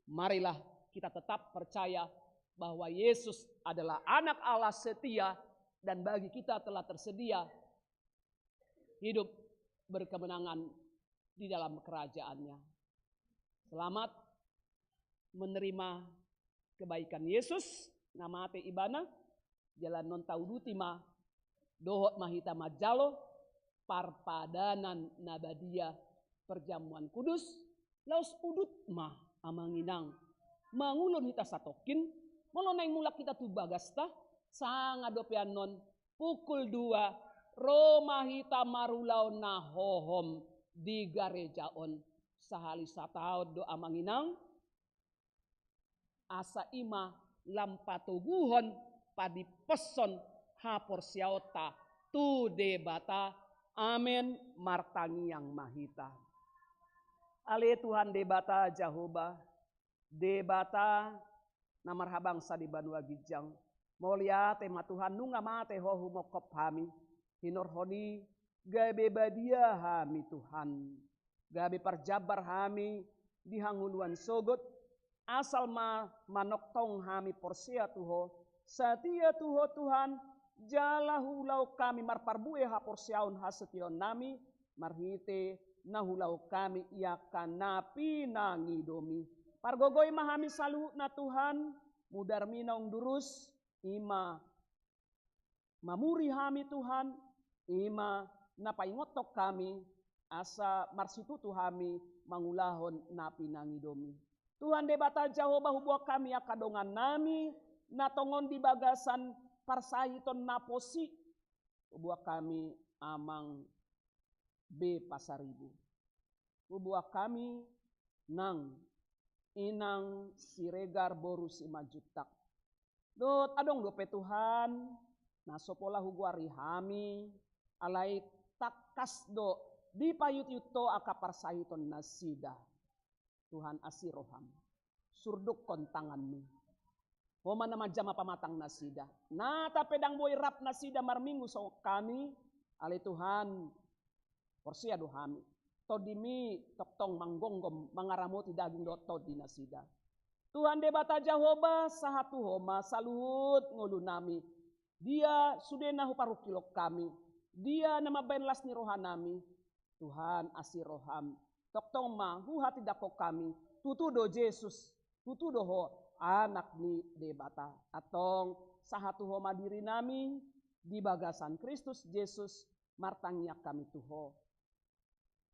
marilah kita tetap percaya bahwa Yesus adalah Anak Allah setia, dan bagi kita telah tersedia hidup berkemenangan di dalam kerajaan-Nya. Selamat menerima kebaikan Yesus, na mate Ibana, jala annon tauduti ma, dohot ma hita manjalo parpadanan na badia, perjamuan kudus, laos udut ma, amang inang, mangulon hita satongkin. Molo naeng mulak hita tu bagasta, sanga dope annon pukul dua, ro ma hita marulaon na hohom di gareja on. Sahali sataon do, amang inang, asa i ma lam patoguhon, padimposhon haporseaonta tu Debata. Amen. Martangiang ma hita. Ale Tuhan Debata Jahowa, Debata na marhabangsa di banua ginjang, mauliate ma Tuhan, nunga mate Ho humongkop hami. Hinorhon i gabe badia hami Tuhan, gabe parjambar hami di hangoluan sogot, asal ma manongtong hami porsea tu Ho, satia tu Ho Tuhan, jala huulahon hami marparbue haporseaon hasetiaonnami, marhite na huulahon hami i angka na pinangidomi. Pargogoi ma hami saluhutna Tuhan, mudarmi naung durus, i ma mamuri hami Tuhan, i ma na paingothon hami, asa marsitutu hami mangulahon na pinangidomi. Tuhan Debata Jahowa, huboan hami angka dongannami na tongon di bagasan parsahiton na pos i. Huboan hami amang B Pasaribu. Huboan hami nang inang Siregar boru Simanjuntak. Dohot adong dope Tuhan na so pola hugoari hami, alai tangkas do dipaihut-ihut Ho angka parsahiton nasida. Tuhan, asi roham, surdukkon tanganmi. Ho ma na manjama pamatang nasida. Nata pe ndang boi rap nasida marminggu songon hami, ale Tuhan, porsea do hami, TondiMi tongtong manggomgom mangaramoti daging dohot tondi nasida. Tuhan Debata Jahowa, sahat tu Ho ma saluhut ngolunami. Dia sude na huparungkilhon hami? Dia na mambahen las ni rohanami? Tuhan, asi roham, tongtong ma huhatindangkon hami, tutu do Jesus, tutu do Ho Anak ni Debata. Antong sahat tu Ho ma dirinami di bagasan Kristus Jesus, martangiang hami tu Ho.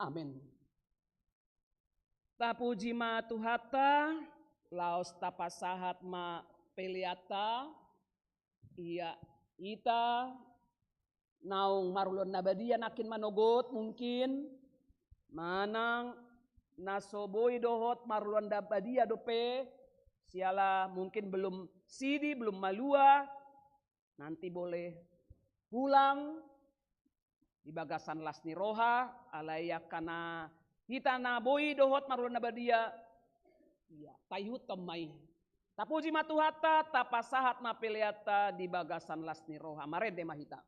Amen. Tapuji ma Tuhanta, laos tapasahat ma peleanta. Ia, hita naung marulaon na badia nangkin manogot mungkin, manang na so boi dohot marulaon na badia dope, siala mungkin belum sidi, belum malua, nanti boleh pulang di bagasan las ni roha, alai angka na hita na boi dohot marulaon na badia, ia, taihuthon ma i. Tapuji ma Tuhanta, tapasahat ma peleanta di bagasan las ni roha. Marende ma hita.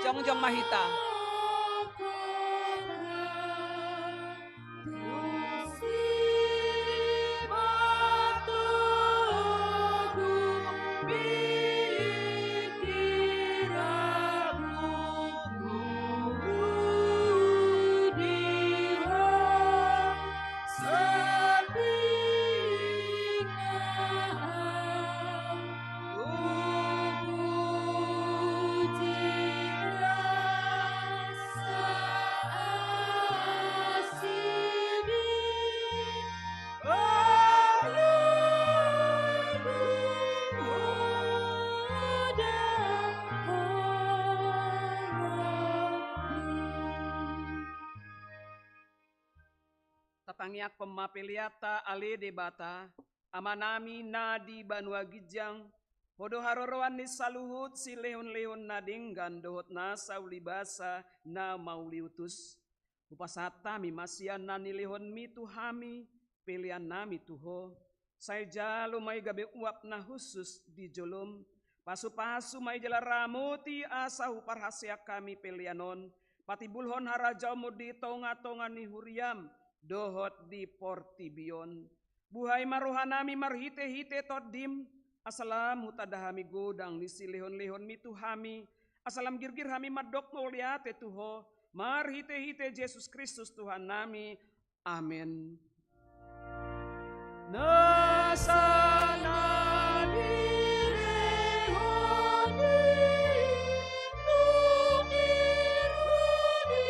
Jongjong ma hita. Tatangiangkon ma peleanta. Ale Debata, Amanami na di banua ginjang, Ho do haroroan ni saluhut silehonlehon na denggan dohot nasa ulibasa na mauliutus. Hupasahat hami ma sian na nilehonmi tu hami peleannami tu Ho. Sai jalo ma i gabe uap na hushus di jolom. Pasupasu ma i jala ramoti asa huparhaseang hami pelean on patimbulhon harajaonmu di tongatonga ni huriam dohot di portibi on. Buhai ma rohanami marhitehite Tondim, asa lam hutanda hami godang ni silehonlehonmi tu hami, asa lam girgir hami mandok mauliate tu Ho, marhitehite Jesus Kristus Tuhannami. Amen. Nasa na nilehonmi, nungnga di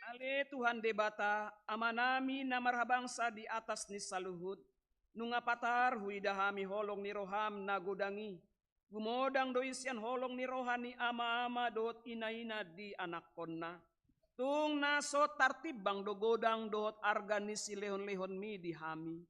Ale Tuhan Debata, Amanami na marhabangsa di atas ni saluhut, nunga patar huida hami holong ni roham na godang i. Gumodang do i sian holong ni roha ni amaama dohot inaina di anakkonna. Tung na so tartimbang do godang dohot arga ni silehonlehonmi di hami.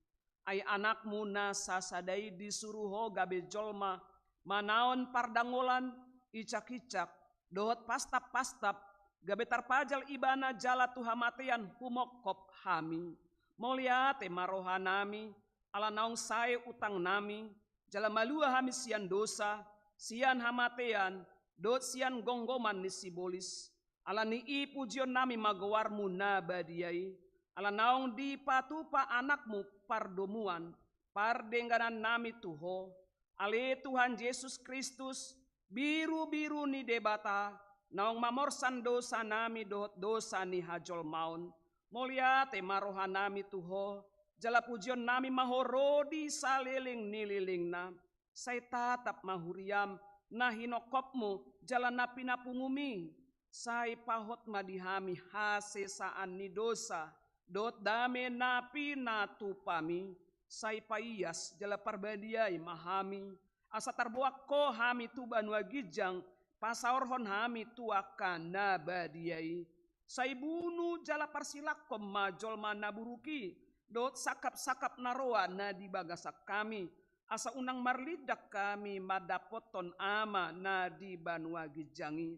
Ai anakmu na sasada i disuru Ho gabe jolma, manaon pardangolan, icakincak, dohot pastappastap, gabe tarpajal ibana jala tu hamatean humongkop hami. Mauliate ma rohanami, ala naung sae utangnami, jala malua hami sian dosa, sian hamatean, dohot sian gomgoman ni sibolis. Ala ni i pujionnami ma goarmu na badia i, ala naung dipatupa anakmu pardomuan, pardengganannami tu Ho. Ale Tuhan Jesus Kristus, birubiru ni Debata, naung mamorsan dosanami dohot dosa ni hajolmaon. Mauliate ma rohanami tu Ho, jala pujionnami ma Ho ro di saleleng ni lelengna. Sai tatap ma huriam na hinongkopmu jala na pinapungumi. Sai pahot ma di hami hasesaan ni dosa, dohot dame na pinatupami. Sai paias jala parbadiai ma hami, asa tarboan Ho hami tu banua ginjang, pasaorhon hami tu angka na badia i. Sai bunu jala parsilangkon ma jolma na buruk i, dohot sangkapsangkap na roa na di bagasan hami, asa unang marlindang hami mandapothon Ama na di banua ginjang i.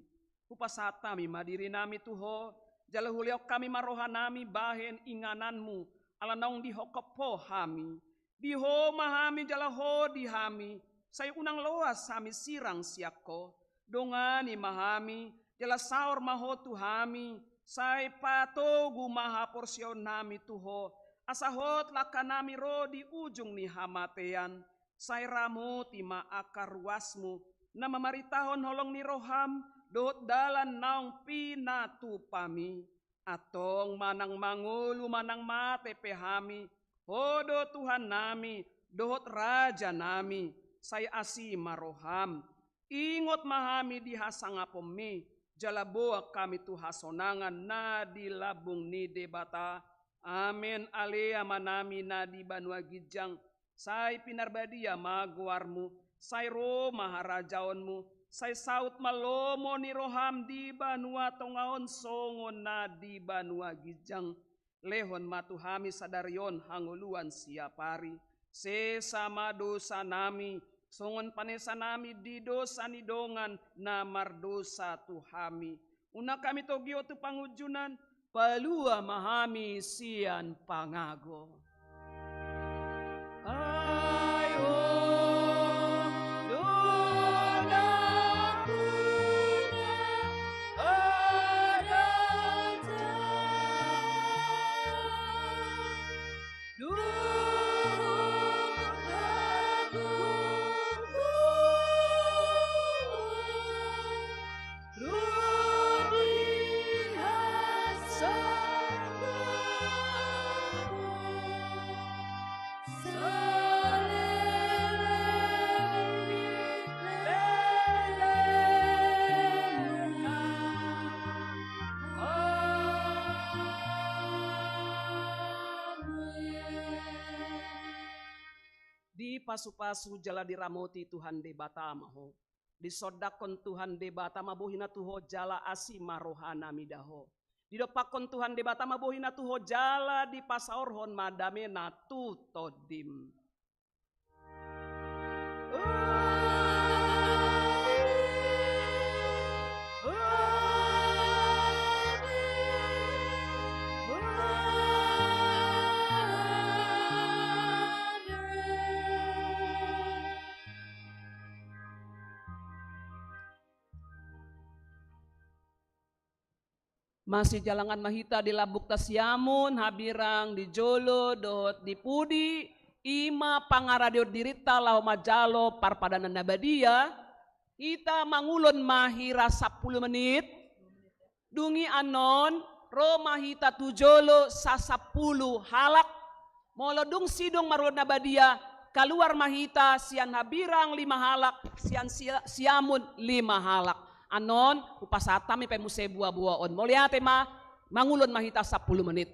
Hupasahat hami ma dirinami tu Ho, jala hulehon hami ma rohanami bahen ingananmu, ala naung dihongkop Ho hami. Di Ho ma hami jala Ho di hami, sai unang loas hami sirang sian Ho. Dongani ma hami, jala saor ma Ho tu hami, sai patogu ma haporseaonnami tu Ho, asa hot langkanami ro di ujung ni hamatean. Sai ramoti ma angka ruasmu, na mamaritahon holong ni roham, dohot dalan naung pinatupami. Antong manang mangolu manang mate pe hami, Ho do Tuhannami, dohot Rajanami, sai asi ma roham. Ingot ma hami di hasangaponmi, jala boan hami tu hasonangan na di lambung ni Debata. Amen. Ale Amanami na di banua ginjang, Sai pinarbadia ma goarmu, sai ro ma harajaonmu, sai saut ma lomo ni roham di banua tonga on songon na di banua ginjang. Lehon ma tu hami sadari on hangoluan siapari. Sesa ma dosanami, songon panesanami di dosa ni dongan na mardosa tu hami. Unang hami togihon tu pangunjunan, palua ma hami sian pangago. Ai on do na huna harajaon dohot hagoluhan ro di hasangapon saleleng ni lelengna. Amen. Dipasupasu jala diramoti Tuhan Debata ma ho. Disondangkon Tuhan Debata ma bohina tu ho jala asi ma rohana mida ho. Didompakkon Tuhan Debata ma bohina tu ho jala dipasaorhon ma damena tu tondim. Masijalangan ma hita di lambungta siamun, habirang di jolo dohot di pudi, i ma pangaradeon dirinta laho manjalo parpadanan na badia. Hita mangulon ma hira sampulu menit. Dung i annon, ro ma hita tu jolo sasampulu halak. Molo dung sidung marulon na badia, kaluar ma hita sian habirang lima halak, sian sia-, siamun lima halak. Annon, hupasahat hami pe muse buabua on. Mauliate ma, mangulon ma hita sampulu menit.